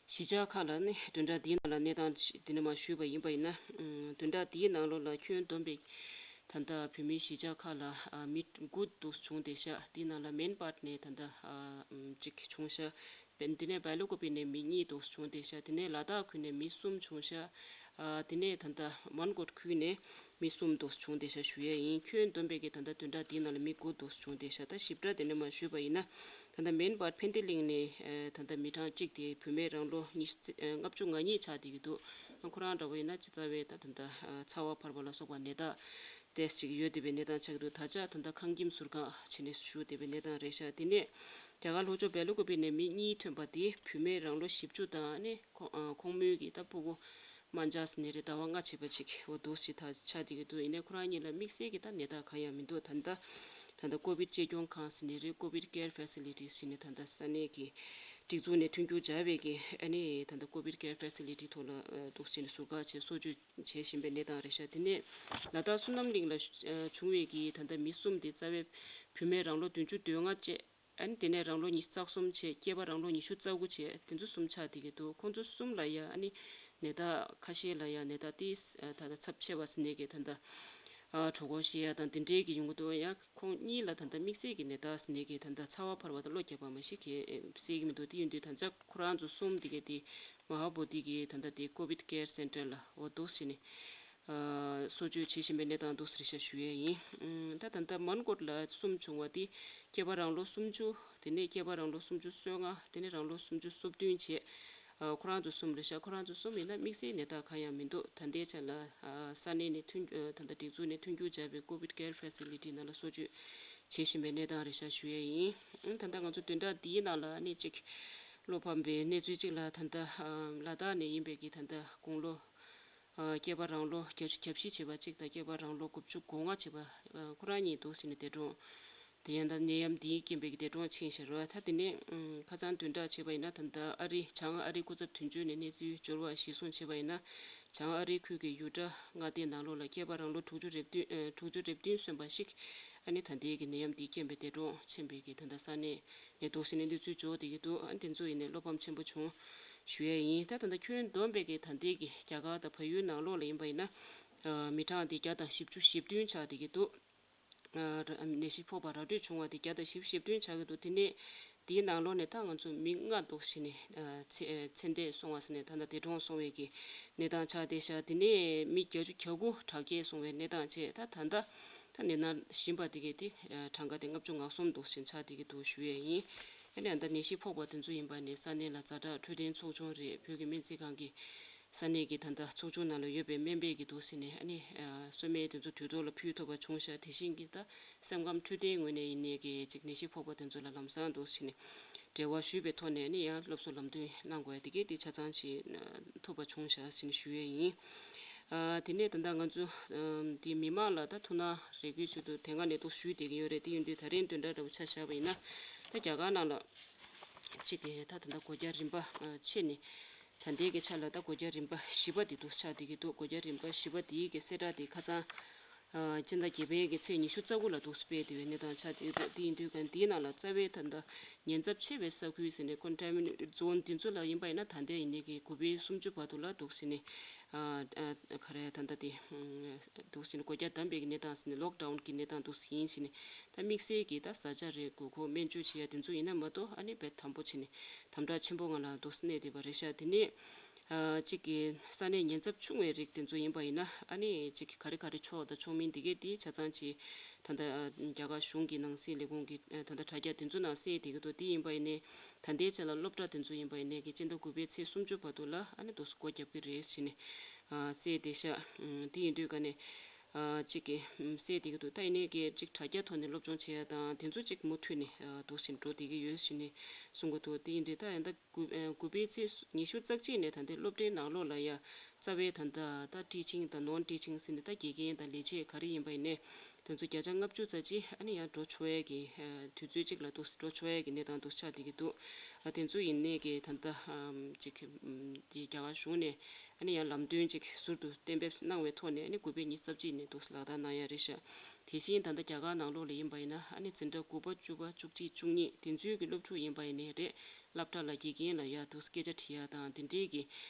གཞིས་ཆགས་ཁག་ལ་ནི་བདུན་ཕྲག་འདིའི་ནང་ལ་གནས་སྟངས་འདི་ནས་མར་ཞུས་པ་ཡིན་པ་ཡིན་ན། ཨུམ་བདུན་ཕྲག་འདིའི་ནང་ལོགས་ལ་ཁྱོན་བསྡོམས་པའི་ད་ལྟ་བོད་མིའི་གཞིས་ཆགས་ཁག་ལ་ཨ་མི་དགུ་འདུག་བྱུང་བསྡད་ཤག་དེའི་ནང་ལ་མེན་བྷཱར་ནས་ད་ལྟ་ཨ་ཨུམ་གཅིག་བྱུང་ཤག་དེ་ནས་སྦེལ་ཀོབ་ནས་མི་གཉིས་འདུག་བྱུང་བསྡད་ཤག་དེ་ནས་ལ་དྭགས་ཁུལ་ནས་མི་གསུམ་བྱུང་ཤག་ཨ་དེ་ནས་ད་ལྟ་མོན་གྷོ་ཁུལ་ནས་མི་གསུམ་འདུག་བྱུང་བསྡད་ཤག་ཞུ་ཡས་ཡིན། ཁྱོན་བསྡོམས་པའི་གི་ད་ལྟ་བདུན་ཕྲག་འདིའི་ནང་ལ་མི་དགུ་འདུག་བྱུང་བསྡད་ཤག་ད་ཞིབ་ཕྲ་དེ་ནས་མར་ཞུས་པ་ཡིན་ན། ད་ལྟ་མེན་བྷཱར་ཕན་ཏི་ལིང་ནས་ཨ་ད་ལྟ་མི་གྲངས་གཅིག་དེ་བུད་མེད་རང་ལོ་ཉི་ཤུ་རྩ་ཨ་ལྔ་བཅུ་ང་གཉིས་ཆགས་བསྡད་ཀྱི་འདུག་ཨ་ཁོ་རང་འདྲ་བོ་ཡིན་ན་ཅི་རྩ་བའི་ད་ད་ལྟ་ཨ་ཚ་བ་འཕར་བ་ལ་སོགས་པ་ནད་རྟགས་ཏེས་ཅིག་ཡོད་བསྡད་པའི་གནས་སྟངས་ཆགས་ཀྱི་འདུག་ད་ཆ་ད་ལྟ་ཁང་ཁྱིམ་ཟུར་བཀག་བྱས་ནས་བཞུགས་བསྡད་པའི་གནས་སྟངས་རེད་ཤག་དེ་ནས་རྒྱ་གར་ལྷོ་ཕྱོགས་སྦེལ་ཀོབ་ནས་མི་གཉིས་ཐོན་པ་དེ་བུད་མེད་རང་ལོ་བཞི་བཅུ་དང་ནི་ཁོ་ཨ་ཁོང་མོའི་གི་ད་སྤུ་གུ་དམར་འབྱར་ཟེར་ནི་རེད། ཟླ་བ་ལྔ་བྱས་པ་ཅིག་འོ་འདུག་སེ་ད་ཆགས་བསྡད་ཀྱི་འདུག་ཡིན་ནའི་ཁོ་རང་གཉིས་ལ་དམིགས་བསལ་གྱི་ད་ནད་རྟགས་གང་ཡང་མི་འདུག་ད་ལྟ་ད་ལྟ་ཀོ་བིད་གཅེས་སྐྱོང་ཁང་ཟེར་ནི་རེད། ཀོ་བིད་ཀེར་ཕེ་སི་ལི་ཊི་ཟེར་ནི་ད་ལྟ་ས་གནས་ཀྱི་སྒྲིག་འཛུགས་ནས་མཐུན་འགྱུར་བྱས་པའི་གི་ཨ་ནི་ད་ལྟ་ཀོ་བིད་ཀེར་ཕེ་སི་ལི་ཊི་ཐོག་ལ་ཨ་འདུག་སེ་ནས་ཟུར་བཀག་བྱས་གསོ་བཅོས་བྱེད་བཞིན་པའི་གནས་སྟངས་རེད་ཤག་དེ་ནས་ལ་དྭགས་བསོད་ནམས་གླིང་ལ་ཨ་བྱུང་བའི་གི་ད་ལྟ་མི་གསུམ་དེ་རྩ་བའི་བུད་མེད་རང་ལོ་བདུན་ཅུ་དོན་ལྔ་བཅས། ཨ་ནི་དེ་ནས་རང་ལོ་ཉི་ཤུ་རྩ་གསུམ་བྱས། སྐྱེས་པ་རང་ལོ་ཉི་ཤུ་རྩ་དགུ་བྱས། དེ་ཚོ་གསུམ་ཆགས་བསྡད་ཀྱི་འདུག་ཁོང་ཚོ་གསུམ་ལ་ཡ་ཨ་ནི་ནད་རྟགས་ཁ་ཤས་ལ་ཡ་ནད་རྟགས་ཏིས་ད་ལྟ་ཚབས་ཆེ་བ་ཟེར་ནས་ཀྱི་ད་ལྟ་ཨ་གྲོད་ཁོག་བཤལ་ཡ་དང་དེ་འདྲའི་གི་ཡོང་གི་འདུག་ཡ་ཁོང་གཉིས་ལ་ད་ལྟ་དམིགས་བསལ་གྱི་ནད་རྟགས་ཟེར་ནས་ཀྱི་ད་ལྟ་ཚ་བ་འཕར་བ་དང་གློ་རྒྱག་པ་མ་གཞི་གི་གསལ་གྱི་མི་འདུག་དེ་ཡིན་དུས་ད་ཆ་ཁོ་རང་ཚོ་གསུམ་དེ་གའི་དེ་མ་ཧཱ་བོ་དྷི་གི་ད་ལྟ་དེ་ཀོ་བིད་ཀེར་སེན་ཊར་ལ་འོ་འདུག་སེ་ནས། ཨ་གསོ་བཅོས་བྱེད་བཞིན་པའི་གནས་སྟངས་འདུག་ཟེར་ཤག་ཞུ་ཡས་ཡིན། ཨུམ་ད་ད་ལྟ་མོན་གྷོ་ལ་གསུམ་བྱུང་བ་དེ་སྐྱེས་པ་རང་ལོ་སུམ་ཅུ། དེ་ནས་སྐྱེས་པ་རང་ལོ་སུམ་ཅུ་སོ་ལྔ། དེ་ནས་རང་ལོ་སུམ་ཅུ་སོ་བདུན་བྱས། ཨ་ཁོ་རང་ཚོ་གསུམ་རེད་ཤག་ཁོ་རང་ཚོ་གསུམ་ཡིན་ན་དམིགས་བསལ་ནད་རྟགས་གང་ཡང་མི་འདུག་ད་ལྟའི་ཆ་ལ་ཨ་ས་གནས་ནས་མཐུན་ཨ་ད་ལྟ་སྒྲིག་འཛུགས་ནས་མཐུན་འགྱུར་བྱས་པའི་ཀོ་བིད་ཀེར་ཕེ་སི་ལི་ཊི་ནང་ལ་གསོ་བཅོས་བྱེད་བཞིན་པའི་གནས་སྟངས་རེད་ཤག་ཞུ་ཡས་ཡིན། ཨུམ་ད་ལྟ་ང་ཚོ་བདུན་ཕྲག་འདིའི་ནང་ལ་ཨ་ནི་གཅིག་བློ་ཕམ་པའི་གནས་ཚུལ་གཅིག་ལ་ད་ལྟ་ཨ་ལ་དྭགས་ནས་ཡིན་པའི་གི་ད་ལྟ་དགུང་ལོ། ཨ་སྐྱེས་པ་རང་ལོ་བརྒྱད་ཅུ་གྱ་བཞི་བྱས་པ་གཅིག་དང་སྐྱེས་པ་རང་ལོ་དགུ་བཅུ་གོ་ལྔ་བྱས་པ་ཨ་ཁོ་རང་གཉིས་འདུག་སེ་ནས་འདས་གྲོངས། དེ་ཡང་ད་ནད་ཡམས་འདིའི་རྐྱེན་པས་ཀྱི་འདས་གྲོངས་ཕྱིན་ཤག་རོ། ད་དེ་ནས་ཨུམ་ཁ་སང་བདུན་ཕྲག་བྱས་པ་ཡིན་ན་ད་ལྟ་ཨ་རི་བྱང་ཨ་རི་སྐུ་ཚབ་དོན་གཅོད་ནས་གནས་ཚུལ་འབྱོར་བ་གཞིར་བཟུང་བྱས་པ་ཡིན་ན། བྱང་ཨ་རི་ཁུལ་གྱི་ཡུ་ཊ་མངའ་སྡེའི་ནང་ལོགས་ལ་སྐྱེས་པ་རང་ལོ་དྲུག་ཅུ་རེ་བདུན་ཨ་དྲུག་ཅུ་རེ་བདུན་སོན་པ་ཞིག་ཨ་ནི་ད་ལྟའི་གི་ནད་ཡམས་འདིའི་རྐྱེན་པས་འདས་གྲོངས་ཕྱིན་པའི་གི་ད་ལྟ་ས་གནས་ནས་འདུག་སེ་ནས་གནས་ཚུལ་འབྱོར་བསྡད་ཀྱི་འདུག་ཨ་དེ་ཚོ་ཡིན་ནའི་བློ་ཕམ་ཆེན་པོ་བྱུང་ཞུ་ཡས་ཡིན། ད་ད་ལྟ་ཁྱོན་བསྡོམས་པའི་གི་ད་ལྟའི་གི་རྒྱ་གར་དང་བལ་ཡུལ་ནང་ལོགས་ལ་ཡིན་པ་ཡིན་ན་ཨ་མི་གྲངས་དེ་བརྒྱ་དང་བཞི་བཅུ་ཞེ་བདུན་ཆགས་བསྡད་ཀྱི་འདུག་ཨ་ནད་གཞི་ཕོག་པ་ར་སྤྲོད་བྱུང་བ་དེ་བརྒྱ་དང་བཞི་བཅུ་ཞེ་བདུན་ཆགས་ཀྱི་འདུག་དེ་ནས་དེའི་ནང་ལོགས་ནས་ད་ང་ཚོ་མི་ལྔ་འདུག་སེ་ནས་ཨ་ཚེ་ཚེ་འདས་སོང་བ་ཟེར་ནས་ད་ལྟ་འདས་གྲོངས་སོང་བའི་གི་གནས་སྟངས་ཆགས་བསྡད་ཤག་དེ་ནས་མི་བརྒྱད་ཅུ་གྱ་དགུ་དྲག་སྐྱེད་སོང་བའི་གནས་སྟངས་བྱས། ད་ད་ལྟ་ད་ནད་ན་བཞིན་པ་དེ་གའི་དེ་ཨ་གྲངས་ཀ་དེ་ལྔ་བཅུ་ང་གསུམ་འདུག་སེ་ཆགས་བསྡད་ཀྱི་འདུག་ཞུ་ཡས་ཡིན། ཨ་ནི་ཨ་ད་ནད་གཞི་ཕོག་པ་དེ་ཚོ་ཡིན་པ་ནས་ས་གནས་ལ་ཛ་དྲག་འཕྲོད་བསྟེན་ཚོགས་ཆུང་རེད། བོད་ཀྱི་སྨན་རྩིས་ཁང་གི་ས་གནས་ཀྱི་ད་ལྟ་ཚོགས་ཆུང་ནང་ལ་ཡོད་པའི་སྨན་པས་ཀྱི་འདུག་སེ་ནས་ཨ་ནི་ཨ་གསོལ་སྨན་དེ་ཚོ་དུས་ཐོག་ལ་ཕུལ་ཐུབ་པ་བྱུང་ཤག་དེ་བཞིན་གྱི་ད་སེམས་ཁམས་འཕྲོད་བསྟེན་ངོས་ནས་ཡིན་ནའི་གི་ཅིག་ནད་གཞི་ཕོག་པ་དེ་ཚོ་ལ་ལམ་སང་འདུག་སེ་ནས་འབྲེལ་བ་ཞུས་པའི་ཐོག་ནས་ཨ་ནི་ཡང་སློབ་གསོ་ལམ་སྟོན་གནང་དགོས་ཡ་དེ་གས་དེ་ཆ་ཚང་ཞིག་ཐུབ་པ་བྱུང་ཤག་ཟེར་ནས་ཞུ་ཡས་ཡིན། ཨ་དེ་ནས་ད་ལྟ་ང་ཚོ་ཨམ་དེ་མི་མང་ལ་ད་ཐུགས་སྣང་རེ་སྐུལ་ཞུ་དུས་དེ་སྔ་ནས་འདུག་ཞུས་བསྡད་ཀྱི་ཡོད་རེད། དེ་ཡིན་དུས་ད་རིང་བདུན་ཕྲག་འདྲ་བོ་ཆ་བཞག་པ་ཡིན་ན་ད་རྒྱ་གར་ནང་ལ་གཅིག་གི་ད་ད་ལྟ་སྒོ་རྒྱག་རིམ་པ་ཨ་ཕྱེ་ནས་ད་ལྟའི་གི་ཆ་ལ་ད་སྒོ་རྒྱག་རིམ་པ་བཞི་པ་དེ་འདུག་ཆགས་བསྡད་ཀྱི་འདུག་སྒོ་རྒྱག་རིམ་པ་བཞི་པ་དེའི་གི་གསལ་བསྒྲགས་དེ་ཁ་སང་ཨ་སྤྱི་ཟླ་བརྒྱད་པའི་གི་ཚེས་ཉི་ཤུ་རྩ་དགུ་ལ་འདུག་སྤེལ་བསྡད་པའི་གནས་སྟངས་ཆགས་བསྡད་ཀྱི་འདུག་དེ་ཡིན་དུས་ག་འདིའི་ནང་ལ་རྩ་བའི་ད་ལྟ་ཉེན་ཚབས་ཆེ་བའི་ས་ཁུལ་ཟེར་ནས་ཀོན་ཊེ་མི་ནེ་ཊེཌ་ཛོན་འདི་ཚོ་ལ་ཡིན་པ་ཡིན་ན་ད་ལྟའི་ཡིན་ནའི་གི་དགུ་པའི་སུམ་ཅུ་བར་དུ་ལ་འདུག་ཟེར་ནས་ཨ་ཨ་ག་རེ་ད་ལྟ་དེ་འདུག་ཟེར་ནས་སྒོ་རྒྱག་བསྡམས་པའི་གི་གནས་སྟངས་ཟེར་ནས་ལོག་ཌའུན་གི་གནས་སྟངས་འདུག་ཟེར་ཡིན་ཟེར་ནས། ད་དམིགས་བསལ་གྱི་ད་བཟའ་བཅའ་རེད། དགོས་མཁོ་སྨན་བཅོས་བྱེད་ཡ་དེ་ཚོ་ཡིན་ན་མ་གཏོགས་ཨ་ནི་དཔེ་དམ་པོ་བྱས་ནས་དམ་དྲག་ཆེན་པོ་ངང་ལ་འདུག་གནས་བསྡད་པ་རེད་ཤག་དེ་ནས་ ཨ་གཅིག་གི་ས་གནས་ཉེན་ཚབས་ཆུང་བའི་རིགས་དེ་ཚོ་ཡིན་པ་ཡིན་ན། ཨ་ནི་གཅིག་གི་ག་རེ་ག་རེ་ཆོག་དང་ཆོག་མིན་དེ་གས་དེ་ཆ་ཚང་ཅིག་ད་ལྟ་ཨ་རྒྱ་གར་གཞུང་གི་ནང་སྲིད་ལས་ཁུངས་ཀྱི་ཨ་ད་ལྟ་དྲ་རྒྱ་དེ་ཚོ་ནང་གསལ་བསྡད་ཀྱི་འདུག་དེ་ཡིན་པ་ཡིན་ནའི་ད་ལྟའི་ཆ་ལ་སློབ་གྲྭ་དེ་ཚོ་ཡིན་པ་ཡིན་ནའི་གི་སྤྱི་ཟླ་དགུ་པའི་ཚེས་སུམ་ཅུ་བར་དུ་ལ་ཨ་ནི་འདུག་སེ་སྒོ་རྒྱབ་ཀྱི་རེད་ཟེར་ནས་ཨ་གསལ་བསྡད་ཤག་ཨ་དེ་ཡིན་དུས་ཀ་ནས། ཨ་གཅིག་གི་ཨམ་གསལ་བསྡད་ཀྱི་འདུག་ད་ཡིན་ནའི་གི་གཅིག་དྲ་རྒྱ་ཐོག་ནས་སློབ་སྦྱོང་བྱེད་ཡ་དང་དེ་ཚོ་གཅིག་མུ་མཐུད་ནས་ཨ་འདུག་བཞིན་འགྲོ་བསྡད་ཀྱི་ཡོད་ཟེར་ནས་གསུང་གི་འདུག་དེ་ཡིན་དུས་ད་ཡང་ད་དགུ་ཨ་དགུ་པའི་ཚེས་ཉི་ཤུ་རྩ་གཅིག་ནས་ད་ལྟའི་སློབ་གྲྭའི་ནང་ལོགས་ལ་ཡ་རྩ་བའི་ད་ལྟ་ད་ཊི་ཆིང་དང་ནོན་ཊི་ཆིང་ཟེར་ནས་ད་དགེ་རྒན་དང་ལས་བྱེད་ག་རེ་ཡིན་པ་ཡིན་ནའི་དེ་ཚོ་བརྒྱ་ཆ་ལྔ་བཅུ་ཙམ་ཅིག་ཨ་ནི་ཡང་འགྲོ་ཆོག་ཡ་གི་ཨ་དུས་ཚོད་གཅིག་ལ་འདུག་འགྲོ་ཆོག་ཡ་གི་གནས་སྟངས་འདུག་ཆགས་བསྡད་ཀྱི་འདུག་ཨ་དེ་ཚོ་ཡིན་ནའི་གི་ད་ལྟ་ཨམ་གཅིག་གི་ཨམ་དེ་རྒྱ་གར་གཞུང་ནས། ཨ་ནི་ཡང་ལམ་སྟོན་ཅིག་ཟུར་དུ་གཏན་འབེབས་གནང་བའི་ཐོག་ནས་ཨ་ནི་དགུ་པའི་ཉི་ཤུ་རྩ་གཅིག་ནས་འདུག་ལག་བསྟར་གནང་ཡ་རེད་ཤག་དེ་བཞིན་ད་ལྟ་རྒྱ་གར་ནང་ལོགས་ལ་ཡིན་པ་ཡིན་ན་ཨ་ནི་འཛིན་གྲྭ་དགུ་པ་བཅུ་པ་བཅུ་གཅིག་བཅུ་གཉིས་དེ་ཚོའི་གི་སློབ་ཕྲུག་ཡིན་པ་ཡིན་ནའི་རེད། སློབ་གྲྭ་ལ་དགེ་རྒན་ལ་ཡ་འདུག་སྐད་ཆ་དྲི་ཡ་དང་དེ་འདྲའི་གི་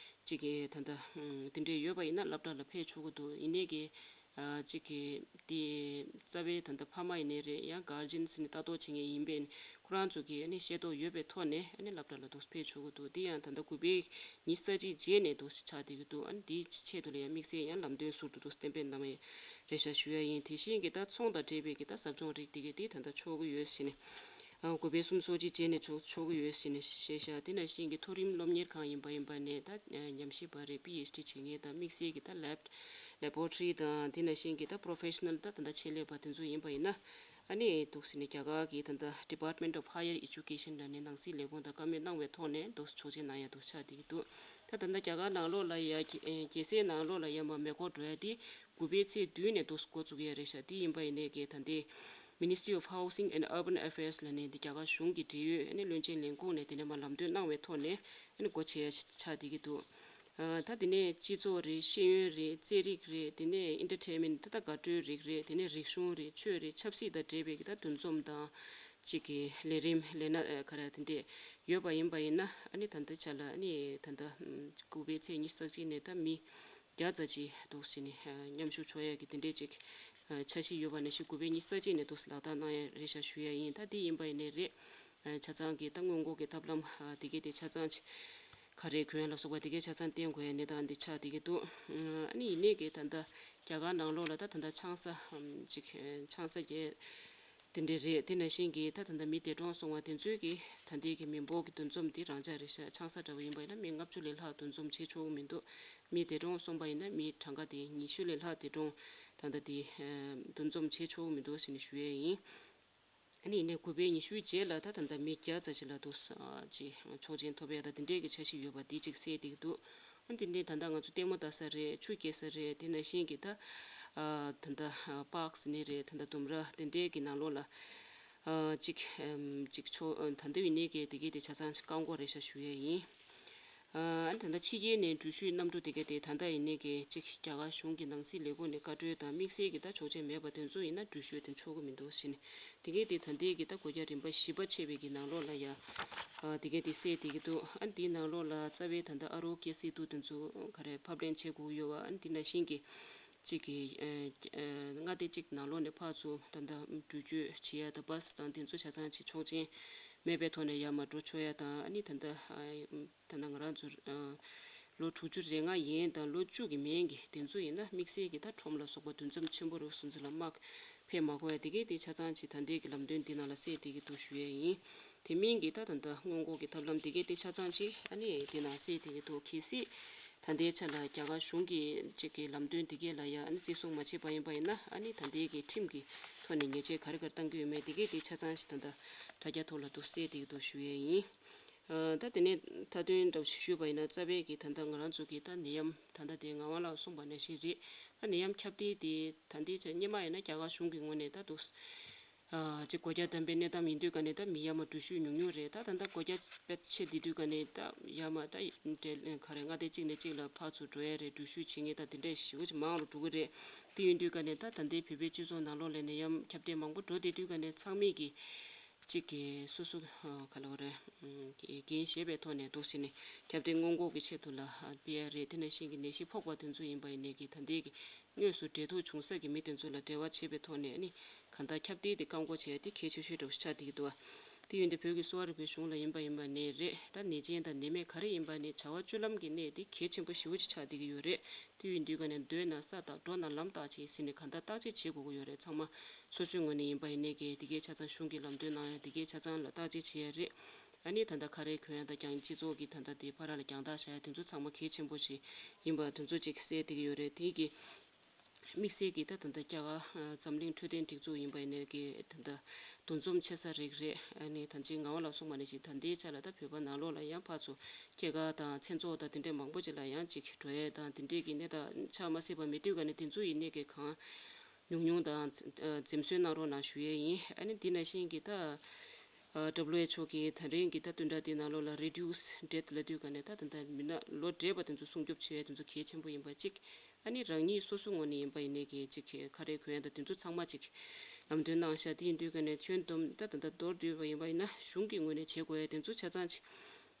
ཅིག་གི་ད་ལྟ་དེ་འདྲའི་ཡོད་པ་ཡིན་ན་སློབ་གྲྭ་ལ་ཕེབས་ཆོག་གི་འདུག་ཡིན་ནའི་གི་ཨ་གཅིག་གི་དེ་རྩ་བའི་ད་ལྟ་ཕ་མ་ཡིན་ནའི་རེད། ཡང་གར་ཇན་ཟེར་ནས་ལྟ་རྟོག་བྱེད་མཁན་ཡིན་པས་ཁོ་རང་ཚོ་གིས་ཨ་ནི་ཤེས་རྟོགས་ཡོད་པའི་ཐོག་ནས་ཨ་ནི་སློབ་གྲྭ་ལ་འདུག་ཕེབས་ཆོག་གི་འདུག་དེ་ཡང་ད་ལྟ་དགུ་པའི་ཉི་ཤུ་རྩ་གཅིག་རྗེས་ནས་འདུག་ཆགས་བསྡད་ཀྱི་འདུག་ཨ་ནི་དེའི་ཆེད་དུ་ལ་ཡང་དམིགས་བསལ་ཡང་ལམ་སྟོན་ཟུར་དུ་འདུག་གཏན་འབེབས་གནང་བ་རེད་ཤག་ཞུ་ཡ་ཡིན། དེ་བཞིན་གྱི་ད་ཚོང་དང་འབྲེལ་བའི་གི་ད་ཟབ་སྦྱོང་རིགས་དེ་གས་དེ་ད་ལྟ་ཆོག་གི་ཡོད་ཟེར་ནས། ཨ་དགུ་པའི་སུམ་ཅུ་སོ་གཅིག་རྗེས་ནས་ཆོག་ཆོག་གི་ཡོད་ཟེར་ནས་བཤད་ཤག་དེ་ནང་བཞིན་གྱི་མཐོ་རིམ་སློབ་གཉེར་ཁང་ཡིན་པ་ཡིན་པ་ནས་ད་ཉམས་ཞིབ་པ་རེད། པི་ཨེཆ་ཌི་བྱེད་མཁན་དང་དམིགས་བསལ་གྱི་ད་ལེབ་ལེ་བོ་ཊི་རི་དང་དེ་ནང་བཞིན་གྱི་ད་པོ་རོ་ཕེ་ཤ་ནལ་ད་ད་ལྟ་ཆེད་ལས་པ་དེ་ཚོ་ཡིན་པ་ཡིན་ན། ཨ་ནི་འདུག་ཟེར་ནས་རྒྱ་གར་གྱི་ད་ལྟ་Department of Higher Education ལ་ནི་ནང་སྲིད་ལས་ཁུངས་དང་བཀའ་མོལ་གནང་བའི་ཐོག་ནས་འདུག་ཆོག་མཆན་གནང་ཡ་འདུག་ཆགས་བསྡད་ཀྱི་འདུག་ད་ད་ལྟ་རྒྱ་གར་ནང་ལོགས་ལ་ཡ་རྒྱལ་སའི་ནང་ལོགས་ལ་ཡ་མ་མེ་འཁོར་འགྲོ་ཡ་དེ་དགུ་པའི་ཚེས་བདུན་ནས་འདུག་འགོ་བཙུགས་ཡ་རེད་ཤག་དེ་ཡིན་པ་ཡིན་ནའི་གི་ད་ལྟའི་Ministry of Housing and Urban Affairs ལ་ནི་འདི་རྒྱ་གར་གཞུང་གི་འབྲེལ་ཡོད་ཨ་ནི་བློན་ཆེན་ལས་ཁུངས་ནས་དེ་ནས་མ་ལམ་སྟོན་གནང་བའི་ཐོག་ནས་ཨ་ནི་སྒོ་ཕྱེ་ཡ་ཆགས་བསྡད་ཀྱི་འདུག་ཨ་ད་དེ་ནས་སྤྱི་ཚོགས་རེད། ཤེས་ཡོན་རེད། རྩེད་རིགས་རེད། དེ་ནས་ཨེན་ཊར་ཊེན་མེན་ཊི་ད་ལྟ་དགའ་སྤྲོའི་རིགས་རེད། དེ་ནས་རིག་གཞུང་རེད། ཆོས་རེད། ཆབ་སྲིད་དང་འབྲེལ་བའི་གི་ད་འདུ་འཛོམས་དང་གཅིག་གི་ལས་རིམ་ལས་སྣ་ཨ་ག་རེ་དེ་འདྲས་ཡོད་པ་ཡིན་པ་ཡིན་ན་ཨ་ནི་ད་ལྟ་ཆ་ལ་ཨ་ནི་ད་ལྟ་ཨམ་དགུ་པའི་ཚེས་ཉི་ཤུ་རྩ་གཅིག་ནས་ད་མི་བརྒྱ་ཙམ་ཅིག་འདུག་ཟེར་ནས་ཨ་མཉམ་ཞུགས་ཆོག་ཡ་གི་དེ་འདྲས་ཅིག་ཨ་འཆར་གཞི་ཡོད་པ་ནང་བཞིན་དགུ་པའི་ཉི་ཤུ་རྩ་གཅིག་ནས་འདུག་ལག་བསྟར་གནང་ཡ་རེད་ཤག་ཞུ་ཡ་ཡིན། ད་དེ་ཡིན་པ་ཡིན་ནའི་རེད། ཨ་ཆ་ཚང་གི་ད་སྔོན་འགོག་གི་ཐབས་ལམ་ཨ་དེ་གས་དེ་ཆ་ཚང་ཅིག་ག་རེ་གྱོན་ལ་སོགས་པ་དེ་གས་ཆ་ཚང་བསྟེན་དགོས་ཡ་གནས་སྟངས་འདི་ཆགས་བསྡད་ཀྱི་འདུག་ཨ་ནི་ཡིན་ནའི་གི་ད་ལྟ་རྒྱ་གར་ནང་ལོགས་ལ་ད་ད་ལྟ་ཆང་ས་ཨམ་ཅིག་ཆང་ས་རྒྱས་དེ་འདྲས་རེད། དེ་ནང་བཞིན་གྱི་ད་ད་ལྟ་མི་འདས་གྲོངས་སོང་བ་དེ་ཚོའི་གི་ད་ལྟའི་གི་མི་འབོར་གྱི་འདུ་འཛོམས་འདི་རང་འཇགས་རེད་ཤག་ཆང་ས་འདྲ་བོ་ཡིན་པ་ཡིན་ན་མི་ལྔ་བཅུ་ལས་ལྷག་འདུ་འཛོམས་བྱེད་ཆོག་གི་མི་འདུག་མི་འདས་གྲོངས་སོང་བ་ཡིན་ན་མི་གྲངས་ཀ་དེ་ཉི་ཤུ་ལས་ལྷག་འདས་གྲོངས་ད་ལྟ་དེ་འདུ་འཛོམས་བྱེད་ཆོག་གི་མི་འདུག་ཟེར་ནས་ཞུ་ཡས་ཡིན། ཨ་ནི་ཡིན་ནའི་དགུ་པའི་ཉི་ཤུའི་རྗེས་ལ་ད་ད་ལྟ་མི་བརྒྱ་ཙམ་ཞིག་ལ་འདུག་ཅེས་ཆོག་མཆན་ཐོབ་ཡ་ད་དེ་འདྲའི་གི་འཆར་གཞི་ཡོད་པ་འདི་གཅིག་གསལ་བསྡད་ཀྱི་འདུག་ཨ་དེ་འདྲའི་ད་ལྟ་ང་ཚོ་ལྟད་མོ་ལྟ་ས་རེད། ཆུ་སྐྱེལ་ས་རེད། དེ་ནང་བཞིན་གྱི་ད་ཨ་ད་ལྟ་པཱག་ཟེར་ནི་རེད། ད་ལྟ་ལྡུམ་ར་དེ་འདྲའི་གི་ནང་ལོགས་ལ་ཨ་གཅིག་ཨམ་གཅིག་ཆོག་ད་ལྟ་ཡིན་ནའི་གི་དེ་གི་དེ་ཆ་ཚང་བཀག་འགོག་རེད་ཤག་ཞུ་ཡས་ཡིན། ཨ་ད་ལྟ་ཕྱི་རྒྱལ་ནས་འགྲུལ་བཞུད་གནམ་གྲུ་དེ་ག་དེ་ད་ལྟ་ཡིན་ནའི་གི་གཅིག་རྒྱ་གར་གཞུང་གི་ནང་སྲིད་ལས་ཁུངས་ནས་བཀའ་འཁྲོལ་དང་དམིགས་བསལ་གྱི་ད་ཆོག་མཆན་མེད་པ་དེ་ཚོ་ཡིན་ན་འགྲུལ་བཞུད་དེ་ཆོག་གི་མི་འདུག་ཟེར་ནས་དེ་ག་དེ་ད་ལྟའི་གི་ད་སྒོ་རྒྱག་རིམ་པ་བཞི་པ་ཕྱེ་བའི་གི་ནང་ལོགས་ལ་ཡ་ཨ་དེ་ག་དེ་གསལ་བསྡད་ཀྱི་འདུག་ཨ་འདིའི་ནང་ལོགས་ལ་རྩ་བའི་ད་ལྟ་ཨ་རོ་ཀེ་སེ་ཏུ་དེ་ཚོ་ག་རེ་ཕབ་ལེན་བྱེད་དགོས་ཡོད་པ། ཨ་འདི་ནང་བཞིན་གྱི་གཅིག་གི་ཨ་ཨ་མངའ་སྡེ་གཅིག་ནང་ལོགས་ནས་ཕར་ཚུར་ད་ལྟ་འགྲུལ་སྐྱོད་བྱེད་ཡ་ད་བཱས་དང་དེ་ཚོ་ཆ་ཚང་གཅིག་ཆོག་མཆན་མེད་པའི་ཐོག་ནས་ཡར་མར་འགྲོ་ཆོག་ཡ་དང་། ཨ་ནི་ད་ལྟ་ཨ། ད་ནང་ང་རང་ཚོ་ཨ། ལོ་དྲུག་ཅུ་རེ་ལྔ་ཡན་དང་ལོ་བཅུ་གི་མན་གྱི་དེ་ཚོ་ཡིན་ན་དམིགས་བསལ་གྱི་ད་ཁྲོམ་ལ་སོགས་པ་འདུ་འཛོམས་ཆེན་པོ་རུ་སོང་ཚེ་ལ་དམག་ཕེབས་མ་དགོས་ཡ་དེ་གས་དེ་ཆ་ཚང་ཅིག་ད་ལྟའི་གི་ལམ་སྟོན་འདི་ནང་ལ་གསལ་བསྡད་ཀྱི་འདུག་ཞུ་ཡས་ཡིན། དེ་མིན་གྱི་ད་ད་ལྟ་སྔོན་འགོག་གི་ཐབས་ལམ་དེ་གས་དེ་ཆ་ཚང་ཅིག་ཨ་ནི་དེ་ནང་གསལ་བསྡད་ཀྱི་འདུག་གལ་སྲིད་ད་ལྟའི་ཆ་ལ་རྒྱ་གར་གཞུང་གི་ཅིག་གི་ལམ་སྟོན་དེ་གས་ལ་ཡ་ཨ་ནི་བརྩི་སྲུང་མ་བྱས་པ་ཡིན་པ་ཡིན་ན། ཨ་ནི་ད་ལྟའི་གི་ཁྲིམས་ཀྱི་ཐོག་ནས་ཉེས་ཆད་ག་རེ་ག་རེ་གཏང་རྒྱུ་ཡོད་མེད་དེ་གས་དེ་ཆ་ཚང་ཅིག་ད་ལྟ་དྲ་རྒྱ་ཐོག་ལ་འདུག་གསལ་བསྡད་ཀྱི་འདུག་ཞུ་ཡས་ཡིན། ཨ་ད་དེ་ནས་མཐའ་དོན་འདྲ་བོ་ཞིག་ཞུས་པ་ཡིན་ན། རྩ་བའི་གི་ད་ལྟ་ང་རང་ཚོ་གི་ད་ནད་ཡམས་ད་ལྟ་དེ་ངག་དབང་ལགས་གསུངས་པ་ནང་བཞིན་རེད། ད་ནད་ཡམས་ཁྱབ་གདལ་དེ་ད་ལྟའི་ཆ་སྔོན་མ་ཡིན་ན་རྒྱ་གར་གཞུང་གི་ངོས་ནས་ད་འདུག་ཨ་ཅིག་སྒོ་རྒྱ་བསྡམས་པའི་གནས་སྟངས་ཡིན་དུས་ཀ་ནས་ད་མི་ཡར་མར་འགྲུལ་བཞུད་ཉུང་ཉུང་རེད། ད་ད་ལྟ་སྒོ་རྒྱ་ཕྱེ་བསྡད་དུས་ཀ་ནས་ད་ཡར་མར་ད་འབྲེལ་ག་རེ་མངའ་སྡེ་གཅིག་ནས་གཅིག་ལ་ཕར་ཚུར་འགྲོ་ཡ་རེད། འགྲུལ་བཞུད་བྱེད་མཁན་ད་དེ་འདྲས་ཞེ་པོ་ཅིག་མང་རུ་འགྲོ་གི་རེད། དེ་ཡིན་དུས་ཀ་ནས་ད་ད་ལྟའི་བོད་པའི་སྤྱི་ཚོགས་ནང་ལོགས་ལ་ནད་ཡམས་ཁྱབ་གདལ་མང་པོ་འགྲོ་བསྡད་དུས་ཀ་ནས་ཚང་མས་ཀྱི་གཅིག་གིས་སོ་སོ་ཨ་ག་ལབ་དགོས་རེད། ཨམ་འགན་བཞེས་པའི་ཐོག་ནས་འདུག་སེ་ནས་ཁྱབ་གདལ་སྔོན་འགོག་གི་ཆེད་དུ་ལ་ཨ་སྤེལ་ཡ་རེད། དེ་ནང་བཞིན་གྱི་ནད་གཞི་ཕོག་པ་དེ་ཚོ་ཡིན་པ་ཡིན་ནའི་གི་ད་ལྟའི་གི་དངོས་སུ་འབྲེལ་གཏུག་བྱུང་ས་གི་མི་དེ་ཚོ་ལ་འབྲེལ་བ་བྱེད་པའི་ཐོག་ནས་ཨ་ནི་གང་ལྟར་ཁྱབ་གདལ་དེ་བཀག་འགོག་བྱེད་ཡ་དེ་གལ་ཆེ་ཤོས་འདྲ་བོ་ཞིག་ཆགས་བསྡད་ཀྱི་འདུག་ཨ། དེ་ཡིན་དུས་བོད་ཀྱི་གསོ་བ་རིག་པའི་གཞུང་ལ་ཡིན་པ་ཡིན་པ་ནས་རེད། ད་ནད་ཅན་དང་ནད་མེད་ག་རེ་ཡིན་པ་ནས་བྱ་བ་སྤྱོད་ལམ་གྱི་གནས་དེ་གལ་ཆེན་པོ་ཞེ་པོ་ཅིག་ཆགས་བསྡད་ཀྱི་ཡོད་རེད། དེ་ཡིན་དུས་ཀ་ནས་སྡོད་ན་ས་དང་འགྲོ་ན་ལམ་བརྟག་ཅེས་ཟེར་ནས་གང་ལྟར་བརྟག་དཔྱད་བྱེད་དགོས་ཀྱི་ཡོད་རེད། ཚང་མ་སོ་སོའི་ངོས་ནས་ཡིན་པ་ཡིན་ནས་ཀྱི་དེ་གའི་ཆ་ཚང་གཞུང་གི་ལམ་སྟོན་གནང་ཡ་དེ་གའི་ཆ་ཚང་ལ་བརྟག་དཔྱད་བྱེད་ཡ་རེད། ཨ་ནི་ད་ལྟ་ཁ་རས་གོན་ཡ་དང་ཀྱང་སྤྱི་ཚོགས་ཀྱི་ད་ལྟ་དེ་ཕ་ར་ལ་རྒྱང་ཐག་བཞག་ཡ་དེ་ཚོ་ཚང་མ་གལ་ཆེན་པོ་ཞིག་ཡིན་པ་དེ་ཚོ་ཅིག་གསལ་བསྡད་ཀྱི་ཡོད་རེད། དེ་གི་དམིགས་བསལ་གྱིས་ད་ད་ལྟ་རྒྱ་གར་འཛམ་གླིང་འཕྲོད་བསྟེན་སྒྲིག་འཛུགས་ཡིན་པ་ཡིན་ནའི་གི་ད་ལྟ་འདུ་འཛོམས་ཆེ་ས་རིགས་རེད། ཨ་ནི་ད་ཅི་ངག་དབང་ལགས་གསུངས་པ་ནང་བཞིན་ད་ལྟའི་ཆ་ལ་ད་བོད་པ་ནང་ལོགས་ལ་ཡང་ཕར་ཚུར་སྐྱེས་སྐར་དང་མཚན་ཚོགས་དང་དེ་འདྲའི་མང་པོ་ཅིག་ལ་ཡང་ཅིག་འགྲོ་ཡས་དང་དེ་འདྲའི་གི་གནས་སྟངས་ཆགས་མ་སྲིད་པ་མེད་དུས་ག་ནས་དེ་ཚོ་ཡིན་ནའི་གི་གང་ཉུང་ཉུང་དང་འཛེམ་ཟོན་གནང་རོགས་གནང་ཞུ་ཡས་ཡིན། ཨ་ནི་འདི་ནང་བཞིན་གྱི་ད་ཨ་WHO གི་ད་རིང་གི་ད་བསྟུན་དྲག་འདི་ནང་ལོགས་ལ་reduce death ལབ་དུས་ག་ནས་ད་ད་ལྟ་མི་སྣ་ལོ་བགྲེས་པ་དེ་ཚོ་སྲུང་སྐྱོབ་བྱེད་ཡས་དེ་ཚོ་གལ་ཆེན་པོ་ཡིན་པ་གཅིག་ཨ་ནི་རང་ཉིད་སོ་སོའི་ངོས་ནས་ཡིན་པ་ཡིན་ནའི་གི་གཅིག་གི་ཁ་རས་གོན་ཡ་དང་དེ་ཚོ་ཚང་མ་གཅིག་ལམ་སྟོན་གནང་ཤག་དེ་ཡིན་དུས་ག་ནས་ཁྱོན་བསྡོམས་ད་ད་ལྟ་མདོར་བསྡུས་པ་ཡིན་པ་ཡིན་ན་གཞུང་གི་ངོས་ནས་བྱེད་དགོས་ཡ་དེ་ཚོ་ཆ་ཚང་གཅིག་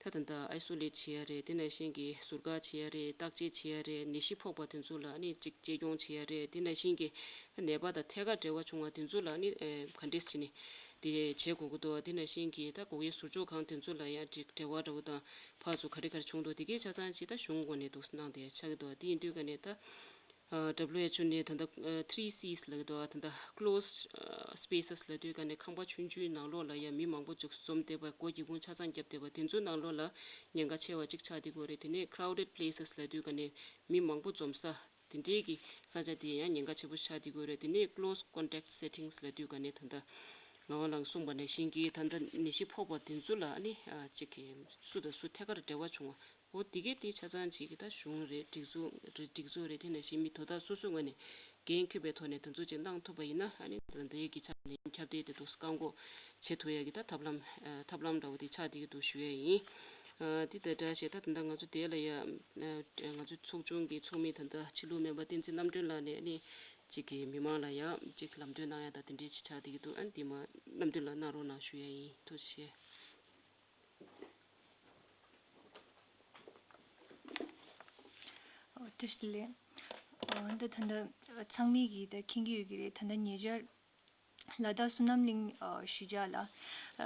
ད་ད་ལྟ་isolate བྱེད་ཡ་རེད། དེ་ནང་བཞིན་གྱི་ཟུར་བཀག་བྱེད་ཡ་རེད། བརྟག་དཔྱད་བྱེད་ཡ་རེད། ནད་གཞི་ཕོག་པ་དེ་ཚོ་ལ་ཨ་ནི་གཅིག་གཅེས་སྐྱོང་བྱེད་ཡ་རེད། དེ་ནང་བཞིན་གྱི་ནད་པ་དང་ཐད་ཀར་འབྲེལ་བ་བྱུང་བ་དེ་ཚོ་ལ་ཨ་ནི་ཨེ་ག་འདྲས་བྱས་ནས་དེ་བྱེད་དགོས་ཀྱི་འདུག་དེ་ནང་བཞིན་གྱི་ད་སྒོ་ཁའི་ཟུར་འཇོག་ཁང་དེ་ཚོ་ལ་ཡང་གཅིག་འབྲེལ་བ་འདྲ་བོ་དང་ཕར་ཚུར་ག་རེ་ག་རེ་བྱུང་འདུག་དེ་གའི་ཆ་ཚང་གཅིག་ད་གཞུང་ངོས་ནས་འདུག་གནང་བསྡད་ཆགས་ཀྱི་འདུག་དེ་ཡིན་དུས་ག་ནས་ད་ཨ་WHO ནས་ད་ལྟ་ཨ་three C's ལབ་ཀྱི་འདུག་ད་ལྟ་closed spaces ལབ་དུས་ག་ནས་ཁང་པ་ཆུང་ཆུང་ནང་ལོགས་ལ་ཡང་མི་མང་པོ་ཅིག་འཛོམས་བསྡད་པ། སྒོ་སྒེའུ་ཁུང་ཆ་ཚང་བརྒྱབ་བསྡད་པ་དེ་ཚོའི་ནང་ལོགས་ལ་ཉེན་ཁ་ཆེ་བ་ཅིག་ཆགས་བསྡད་ཀྱི་ཡོད་རེད། དེ་ནས་crowded places ལབ་དུས་ག་ནས་མི་མང་པོ་འཛོམས་ས་དེ་འདྲའི་གི་ས་ཆ་དེ་ཡང་ཉེན་ཁ་ཆེ་པོ་ཆགས་བསྡད་ཀྱི་ཡོད་རེད། དེ་ནས་close contact settings ལབ་དུས་ག་ནས་ད་ལྟ་ངག་དབང་ལགས་གསུངས་པ་ནང་བཞིན་གྱི་ད་ལྟ་ནད་གཞི་ཕོག་པ་དེ་ཚོ་ལ་ཨ་ནི་ཨ་གཅིག་གི་སུ་དང་སུ་ཐད་ཀར་འབྲེལ་བ་བྱུང་བ། འོ་དེ་གའི་དེ་ཆ་ཚང་གཅིག་གི་ད་གཞུང་རེད། སྒྲིག་འཛུགས་རེད། སྒྲིག་འཛུགས་རེད། དེ་ནང་བཞིན་མི་དོ་བདག་སོ་སོའི་ངོས་ནས་འགན་འཁུར་བའི་ཐོག་ནས་དེ་ཚོ་ཅིག་གནང་ཐུབ་པ་ཡིན་ན་ཨ་ནི་ད་ལྟའི་གི་ཆ་ནས་ཁྱབ་གདལ་དེ་འདུག་བཀག་འགོག་བྱེད་ཐུབ་ཡ་གི་ད་ཐབས་ལམ་ཨ་ཐབས་ལམ་འདྲ་བོ་དེ་ཆགས་བསྡད་ཀྱི་འདུག་ཞུ་ཡ་ཡིན། ཨ་དེ་དང་སྦྲགས་བྱས་ད་ད་ལྟ་ང་ཚོ་དེ་ལ་ཡ་ཨ་ང་ཚོའི་ཚོགས་ཆུང་གི་ཚོགས་མི་ད་ལྟ་ཕྱི་ལུགས་སྨན་པ་བསྟན་འཛིན་རྣམ་གྲོལ་ལགས་ནས་ཨ་ནི་གཅིག་གི་མི་མང་ལ་ཡ་གཅིག་ལམ་སྟོན་གནང་ཡ་ད་དེ་འདྲའི་ཅིག་ཆགས་བསྡད་ཀྱི་འདུག་ཨ་ནི་དེ་མ་རྣམ་འགྲེལ་ལ་གནང་རོགས་གནང་ཞུ་ཡ་ཡིན། ཐུགས་རྗེ་ཆེ། ཨོ་བཀྲ་ཤིས་བདེ་ལེགས། ཨོ་འདི་ད་ལྟ་ཚང་མས་ཀྱིས་ད་མཁྱེན་གྱི་ཡོད་ཀྱི་རེད། ད་ལྟ་ཉེ་ཆར་ལ་དྭགས་བསོད་ནམས་གླིང་ཨ་གཞིས་ཆགས་ལ་ཨ་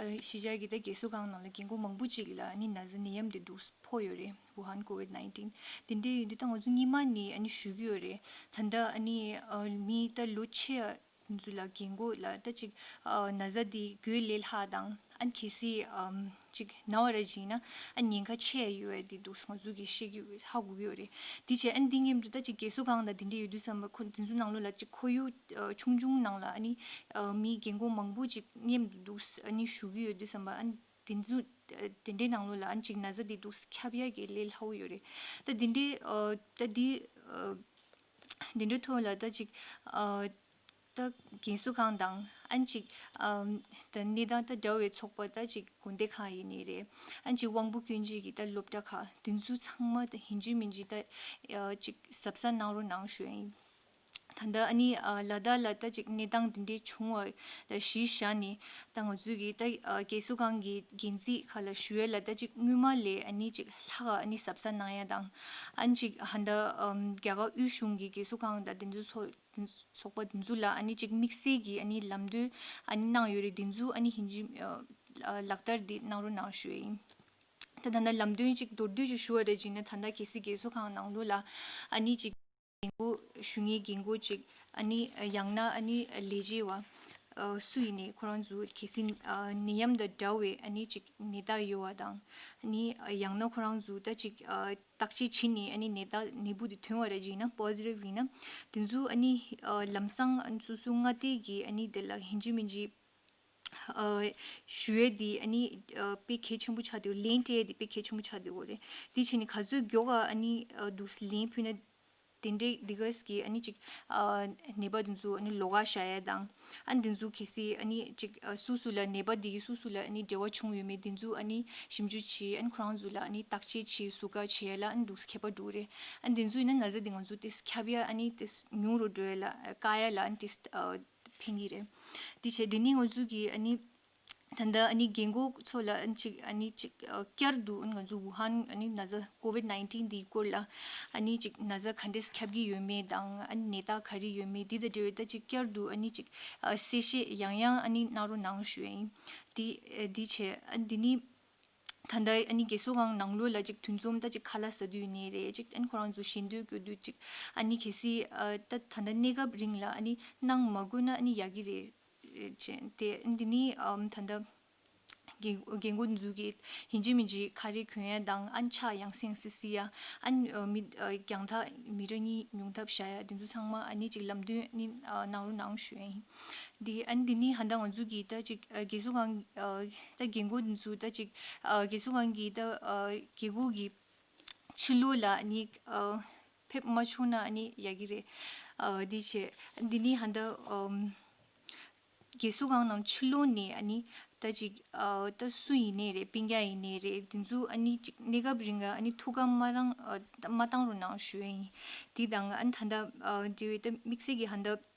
གཞིས་ཆགས་ཀྱི་ད་རྒས་གསོ་ཁང་ནང་ལ་རྒན་གོག་མང་པོ་ཅིག་ལ་ཨ་ནི་ན་ཚ་ནད་ཡམས་དེ་འདུག་ཕོག་ཡོད་རེད། ཝུ་ཧན་ཀོ་ཝིད་ནའིན་ཊིན། དེ་འདྲ་ཡིན་དུས་ད་ང་ཚོ་སྔོན་མ་ནས་ཨ་ནི་ཞུ་གི་ཡོད་རེད། ད་ལྟ་ཨ་ནི་ཨ་མི་ད་ལོ་ཆེ་ཚོ་ལ་རྒན་གོག་ལ་ད་ཅིག་ཨ་ན་ཚ་འདི་འགོས་ལས་སླ་དང་ཨ་ནི་གལ་སྲིད་ཨམ་ཅིག་ན་བ་ར་ཅིག་ཡིན་ན་ཨ་ཉེན་ཁ་ཆེ་ཡོད་ཡ་འདི་འདུག་ང་ཚོ་གིས་ཤེས་ཀྱི་ཧ་གོ་གི་ཡོད་རེད། དེ་བྱས་ཨ་ནི་འདི་མཉམ་དུ་ད་ཅིག་རྒས་གསོ་ཁང་དང་དེ་འདྲ་ཡོད་དུས་ཙམ་པ་ཁོ་དེ་ཚོ་ནང་ལོགས་ལ་ཅིག་ཁོར་ཡུག་ཨ་ཆུང་ཆུང་ནང་ལ་ཨ་ནི་ཨ་མི་རྒན་གོག་མང་པོ་ཅིག་མཉམ་དུ་འདུག་ཨ་ནི་བཞུགས་ཀྱི་ཡོད་དུས་ཙམ་པ་ཨ་ནི་དེ་ཚོ་ཨ་དེ་འདྲའི་ནང་ལོགས་ལ་ཨ་ནི་ཅིག་ན་ཚ་འདི་འདུག་ཁྱབ་ཡ་གི་ལས་སླ་བོ་ཡོད་རེད། ད་དེ་འདྲའི་ཨ་ད་འདི་ཨ་དེ་འདྲའི་ཐོག་ལ་ད་ཅིག་ཨ་ད་རྒན་གསོ་ཁང་དང་ཨ་ནི་ཅིག་ཨམ་ད་གནས་སྟངས་ད་འདྲ་བའི་ཚོགས་པ་ད་ཅིག་དགོན་སྡེ་ཁག་ཡིན་ནའི་རེད། ཨ་ནི་ཅིག་དབང་པོ་སྐྱོན་ཅན་གྱི་ད་སློབ་གྲྭ་ཁག་དེ་ཚོ་ཚང་མ་ད་ཡིན་གཅིག་མིན་གཅིག་ད་ཨ་ཅིག་གཟབ་གཟབ་གནང་རོགས་གནང་ཞུ་ཡ་ཡིན། ད་ལྟ་ཨ་ནི་ཨ་ལ་དྭགས་ལ་ད་ཅིག་གནས་སྟངས་དེ་འདྲའི་བྱུང་བ་ལ་གཞི་བཞག་ནས་ད་ང་ཚོས་ཀྱི་ད་ཨ་རྒས་གསོ་ཁང་གི་འགན་འཛིན་ཁག་ལ་ཞུ་ཡ་ལ་ད་ཅིག་སྔོན་མ་ལས་ཨ་ནི་ཅིག་ལྷག་ཨ་ནི་གཟབ་གཟབ་གནང་ཡ་དང་ཨ་ནི་ཅིག་ད་ལྟ་ཨམ་རྒྱ་གར་དབུས་གཞུང་གི་རྒས་གསོ་ཁང་དང་དེ་ཚོ་ཚོ་ཚོགས་པ་དེ་ཚོ་ལ་ཨ་ནི་ཅིག་དམིགས་བསལ་གྱི་ཨ་ནི་ལམ་སྟོན་ཨ་ནི་གནང་ཡོད་རེད། དེ་ཚོ་ཨ་ནི་ཡིན་གཅིག་ཨ་ལག་བསྟར་འདི་གནང་རོགས་གནང་ཞུ་ཡ་ཡིན། ད་ད་ལྟ་ལམ་སྟོན་ཅིག་མདོར་བསྡུས་ཅིག་ཞུ་བ་རེད་ཅིག་ན་ད་ལྟ་གལ་སྲིད་རྒས་གསོ་ཁང་ནང་ལོགས་ལ་ཨ་ནི་ཅིག་རྒན་གོག་ཞུ་མཁན་རྒན་གོག་ཅིག་ཨ་ནི་ཡང་ན་ཨ་ནི་ལས་བྱེད་པ་ཨ་སུ་ཡིན་ནའི་ཁོ་རང་ཚོ་གལ་སྲིད་ཨ་ནད་ཡམས་དང་འདྲ་བའི་ཨ་ནི་ཅིག་ནད་རྟགས་ཡོད་པ་དང་ཨ་ནི་ཡང་ན་ཁོ་རང་ཚོ་ད་ཅིག་ཨ་བརྟག་དཔྱད་བྱས་ནས་ཨ་ནི་ནད་རྟགས་ནད་འབུ་དེ་ཐོན་པ་རེད་ཅིག་ན་པོ་སི་ཊི་བྷ་ཡིན་ན་དེ་ཚོ་ཨ་ནི་ཨ་ལམ་སང་ཨ་ནི་སོ་སོའི་མངའ་སྡེ་གི་ཨ་ནི་དེ་ལ་ཡིན་གཅིག་མིན་གཅིག་ཨ་ཞུ་ཡས་འདི་ཨ་ནི་ཨ་དཔེ་གལ་ཆེན་པོ་ཆགས་བསྡད་ཡོད། ལན་སྤྲད་ཡས་འདི་དཔེ་གལ་ཆེན་པོ་ཆགས་བསྡད་ཡོད་རེད། དེ་བྱས་ནས་ག་ཚོད་མགྱོགས་ཨ་ནི་ཨ་འདུག་ལན་ཕུལ་ན་དེ་འདྲའི་འདི་ག་གི་ཨ་ནི་ཅིག་ཨ་ནད་པ་དེ་ཚོ་ཨ་ནི་ལོགས་ཀ་བཞག་ཡས་དང་ཨ་ནི་དེ་ཚོ་གལ་སྲིད་ཨ་ནི་ཅིག་ཨ་སུ་སུ་ལ་ནད་པ་འདི་གི་སུ་སུ་ལ་ཨ་ནི་འབྲེལ་བ་བྱུང་ཡོད་མེད་དེ་ཚོ་ཨ་ནི་ཞིབ་འཇུག་བྱས་ཨ་ནི་ཁོ་རང་ཚོ་ལ་ཨ་ནི་བརྟག་དཔྱད་བྱས་ཟུར་བཀག་བྱས་ཡས་ལ་ཨ་ནི་འདུག་ཁྱད་པར་འགྲོ་གི་རེད། ཨ་ནི་དེ་ཚོ་ཡིན་ན་ན་ཚ་འདི་ང་ཚོ་ཏོག་ཙམ་ཁྱབ་ཡས་ཨ་ནི་ཏོག་ཙམ་ཉུང་རུ་འགྲོ་ཡས་ལ་བཀག་ཡས་ལ་ཨ་ནི་ཏོག་ཙམ་ཨ་ཕན་གྱི་རེད། དེ་བྱས་དེ་ནི་ང་ཚོ་གི་ཨ་ནི་ ད་ལྟ་ཨ་ནི་རྒན་གོག་ཚོ་ལ་ཨ་ནི་ཅིག་ཨ་ནི་ཅིག་ཨ་བསྐྱར་དུ་ཨ་ནི་ང་ཚོ་ཝུ་ཧན་ཨ་ནི་ན་ཚ་ཀོ་ཝིད་ནའིན་ཊིན་འདིའི་སྐོར་ལ་ཨ་ནི་ཅིག་ན་ཚ་ག་འདྲས་ཁྱབ་ཀྱི་ཡོད་མེད་དང་ཨ་ནི་ནད་རྟགས་ག་རེ་ཡོད་མེད་འདི་དང་འབྲེལ་བའི་ད་ཅིག་བསྐྱར་དུ་ཨ་ནི་ཅིག་ཨ་གསལ་བཤད་ཡང་ཡང་ཨ་ནི་གནང་རོགས་གནང་ཞུ་ཡ་ཡིན། འདི་ཨ་འདི་བྱས་ཨ་འདི་ནི་ད་ལྟ་ཨ་ནི་རྒས་གསོ་ཁང་ནང་ལོགས་ལ་ཅིག་དུས་འཛོམས་ད་ཅིག་ཁ་ལག་ཟ་དུས་ཡིན་ནའི་རེད། ཅིག་ཨ་ནི་ཁོ་རང་ཚོ་ཞལ་འདོན་སྐྱོར་དུས་ཅིག་ཨ་ནི་གལ་སྲིད་ཨ་ད་ད་ལྟ་གནས་སྐབས་རིང་ལ་ཨ་ནི་གནང་མ་དགོས་ན་ཨ་ནི་ཡག་གི་རེད། ཅེས་དེ་འདི་ནི་ཨམ་ད་ལྟ་རྒན་རྒན་རྒོན་ཚོ་གིས་ཡིན་གཅིག་མིན་གཅིག་ཁ་རས་གོན་ཡ་དང་ཨ་ནི་ཕྱག་ཡང་སེ་ཡང་སེ་བསིལ་ཡ་ཨ་ནི་ཨ་མི་ཨ་རྒྱང་ཐག་མི་ར་གཉིས་ཉུང་མཐའ་བཞག་ཡ་དེ་ཚོ་ཚང་མ་ཨ་ནི་ཅིག་ལམ་སྟོན་ནི་ཨ་གནང་རོགས་གནང་ཞུ་ཡ་ཡིན། འདི་ཨ་ནི་འདི་ནི་ཧ་ད་ང་ཚོ་གིས་ད་ཅིག་ཨ་རྒས་གསོ་ཁང་ཨ་ད་རྒན་རྒོན་ཚོ་ད་ཅིག་ཨ་རྒས་གསོ་ཁང་གིས་ད་ཨ་རྒས་རྒོན་གྱི་ཕྱི་ལོགས་ལ་ཨ་ནི་ཨ་ཕེབས་མ་བྱུང་ན་ཨ་ནི་ཡག་གི་རེད། ཨ་འདི་བྱས་འདི་ནི་ཧ་ད་ཨམ་རྒས་གསོ་ཁང་ནང་ཕྱི་ལོགས་ནས་ཨ་ནི་ད་ཅིག་ཨ་ད་སུ་ཡིན་ནའི་རེད། སྤུན་ཀྱག་ཡིན་ནའི་རེད། དེ་ཚོ་ཨ་ནི་ཅིག་གནས་སྐབས་རིང་ཨ་ནི་ཐུགས་ཁམས་མ་རང་ཨ་མ་བཏང་རོགས་གནང་ཞུ་ཡ་ཡིན། དེ་དང་ཨ་ནི་ད་ལྟ་ཨ་དེ་བས་ད་དམིགས་བསལ་གྱི་ཧ་ད་རྒས་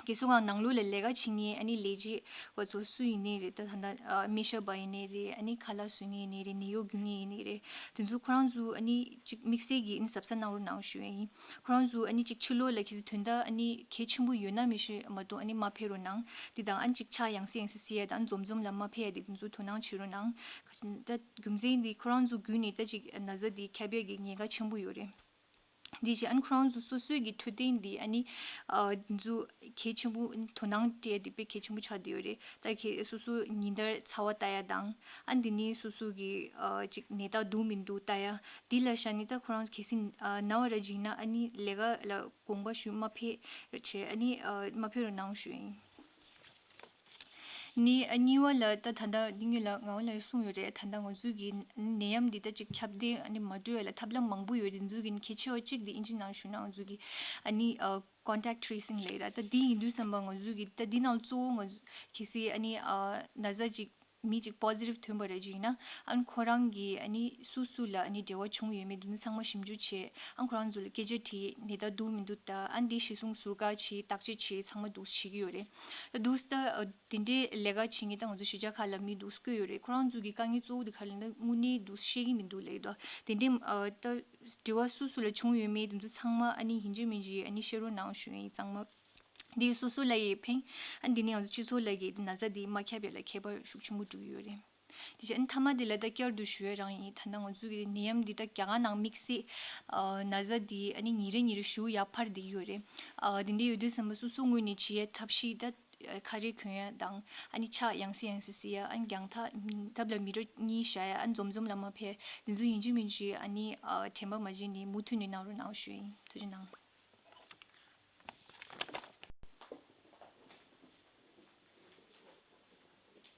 གསོ་ཁང་ནང་ལོགས་ལ་ལས་ཀ་བྱེད་མཁན་ཨ་ནི་ལས་བྱེད་པ་ཚོ་སུ་ཡིན་ནའི་རེད། ད་ད་ལྟ་ཨ་མི་ཤ་པ་ཡིན་ནའི་རེད། ཨ་ནི་ཁ་ལག་བཟོ་མཁན་ཡིན་ནའི་རེད། ནད་གཡོག་རྒྱུག་མཁན་ཡིན་ནའི་རེད། དེ་ཚོ་ཁོ་རང་ཚོ་ཨ་ནི་ཅིག་དམིགས་བསལ་གྱི་ཨ་ནི་གཟབ་གཟབ་གནང་རོགས་གནང་ཞུ་ཡ་ཡིན། ཁོ་རང་ཚོ་ཨ་ནི་ཅིག་ཕྱི་ལོགས་ལ་གལ་སྲིད་དོན་དག་ཨ་ནི་གལ་ཆེན་པོ་ཡོད་ན་མི་ཤེས་མ་གཏོགས་ཨ་ནི་མ་ཕེབས་རོགས་གནང་། འདི་དང་ཨ་ནི་ཅིག་ཕྱག་ཡང་སེ་ཡང་སེ་བསིལ་ཡ་དང་འཛོམས་འཛོམས་ལ་མ་ཕེབས་ཡ་དེ་དེ་ཚོ་དོ་སྣང་བྱེད་རོགས་གནང་། ད་རྒྱུ་མཚན་འདི་ཁོ་རང་ཚོ་བརྒྱུད་ནས་ད་ཅིག་ན་ཚ་འདི་ཁྱབ་ཡ་གི་ཉེན་ཁ་ཆེན་པོ་ཡོད་རེད། འདི་བཞིན་ཨ་ནི་ཁོ་རང་ཚོ་སོ་སོའི་གི་འཕྲོད་བསྟེན་འདི་ཨ་ནི་ཨ་འདི་ཚོ་གལ་ཆེན་པོ་དོ་སྣང་སྤྲད་དེ་དཔེ་གལ་ཆེན་པོ་ཆགས་བསྡད་ཡོད་རེད། ད་ཁྱེད་སོ་སོ་ཉིན་ལྟར་ཚ་བ་ལྟ་ཡ་དང་ཨ་འདི་ནི་སོ་སོ་གི་ཨ་ཅིག་ནད་རྟགས་འདུག་མི་འདུག་ལྟ་ཡ། འདི་ལ་བཞག་ནི་ད་ཁོ་རང་གལ་སྲིད་ཨ་ན་བ་ར་ཅིག་ཡིན་ན་ཨ་ནི་ལས་ཀ་ལ་དགོངས་པ་ཞུ་མ་ཕེབས་བྱས་ཨ་ནི་ཨ་མ་ཕེབས་རོགས་གནང་ཞུ་ཡིན། ནི་ཨ་གཉིས་པ་ལ་ད་ད་ལྟ་འདི་སྔོན་ལ་ང་ལ་གསུངས་ཡོད་རེད། ད་ལྟ་ང་ཚོའི་གི་ནད་ཡམས་འདི་ད་ཅིག་ཁྱབ་གདལ་ཨ་ནི་མ་འགྲོ་ཡ་ལ་ཐབས་ལམ་མང་པོ་ཡོད་རེད། འདི་ཚོའི་གི་གལ་ཆེ་བ་གཅིག་འདི་ཨིན་ཇི་ནང་ཞུ་ན་ང་ཚོའི་གི་ཨ་ནི་ཨ་contact tracing ལབ་ར། ད་འདི་ཡིན་དུས་ཙམ་པ་ང་ཚོའི་གི་ད་འདི་ནང་གཙོ་བོ་ང་ཚོ་གལ་སྲིད་ཨ་ནི་ཨ་ན་ཚ་ཅིག་མི་གཅིག་པོ་སི་ཊིབ་ཐོན་པ་རེད་ཅིག་ཡིན་ན་ཨ་ནི་ཁོ་རང་གི་ཨ་ནི་སུ་སུ་ལ་ཨ་ནི་འབྲེལ་བ་བྱུང་ཡོད་མེད་དེ་ཚོ་ཚང་མ་ཞིབ་འཇུག་བྱས་ཨ་ནི་ཁོ་རང་ཚོ་ལ་སྐད་ཆ་དྲིས་ནད་རྟགས་འདུག་མི་འདུག་ལྟ། ཨ་ནི་དེ་གཞི་བཟུང་ཟུར་བཀག་བྱས་བརྟག་དཔྱད་བྱས་ཚང་མ་འདུག་བྱེད་ཀྱི་ཡོད་རེད། ད་འདུག་ད་དེ་འདྲའི་ལས་ཀ་བྱེད་མཁན་ད་ང་ཚོ་གཞིས་ཆགས་ཁག་ལ་མི་འདུག་བསྐོས་ཡོད་རེད། ཁོ་རང་ཚོ་གི་དཀའ་ངལ་གཙོ་བོ་དེ་ག་རེ་ལབ་ན་དངོས་གནས་འདུག་ཤེས་ཀྱི་མི་འདུག་ལབ་ཀྱི་འདུག་དེ་འདྲའི་ཨ་ད་དྲི་བ་སུ་སུ་ལ་བྱུང་ཡོད་མེད་དེ་ཚོ་ཚང་མ་ཨ་ནི་ཡིན་གཅིག་མིན་གཅིག་ཨ་ནི་བཤད་རོགས་གནང་ཞུ་ཡ་ཡིན་ཚང་མ། འདི་སོ་སོ་ལ་ཡི་ཕན། ཨ་འདི་ནི་ང་ཚོ་སྤྱི་ཚོགས་ལ་གི་ན་ཚ་འདི་མ་ཁྱབ་ཡ་ལ་ཁྱད་པར་ཤུགས་ཆེན་པོ་འགྲོ་གི་ཡོད་རེད། དེ་བཞིན་ཨ་མཐའ་མ་འདི་ལ་ད་བསྐྱར་དུ་ཞུ་ཡ་རང་ཡིན། ད་ལྟ་ང་ཚོ་གི་ནད་ཡམས་འདི་ད་རྒྱ་གར་ནང་དམིགས་བསལ་ཨ་ན་ཚ་འདི་ཨ་ནི་ཉིན་རེ་ཉིན་རེ་ཞེ་པོ་ཡར་འཕར་བསྡད་ཀྱི་ཡོད་རེད། ཨ་དེ་འདྲ་ཡོད་དུས་ཙམ་པ་སོ་སོ་ངོས་ནས་བྱེད་ཡ་ཐབས་ཤེས་ད་ཁ་རས་གོན་ཡ་དང་ཨ་ནི་ཕྱག་ཡང་སེ་ཡང་སེ་བསིལ་ཡ་ཨ་ནི་རྒྱང་ཐག་ཐབས་ལ་མི་རོ་གཉིས་བཞག་ཡ་ཨ་ནི་འཛོམས་འཛོམས་ལ་མ་ཕེབས་འདི་ཚོ་ཡིན་གཅིག་མིན་གཅིག་ཨ་ནི་ཨ་དྲན་པ་མ་བརྗེད་ནས་མུ་མཐུད་ནས་གནང་རོགས་གནང་ཞུ་ཡ་ཡིན། ཐུགས་རྗེ་གནང་།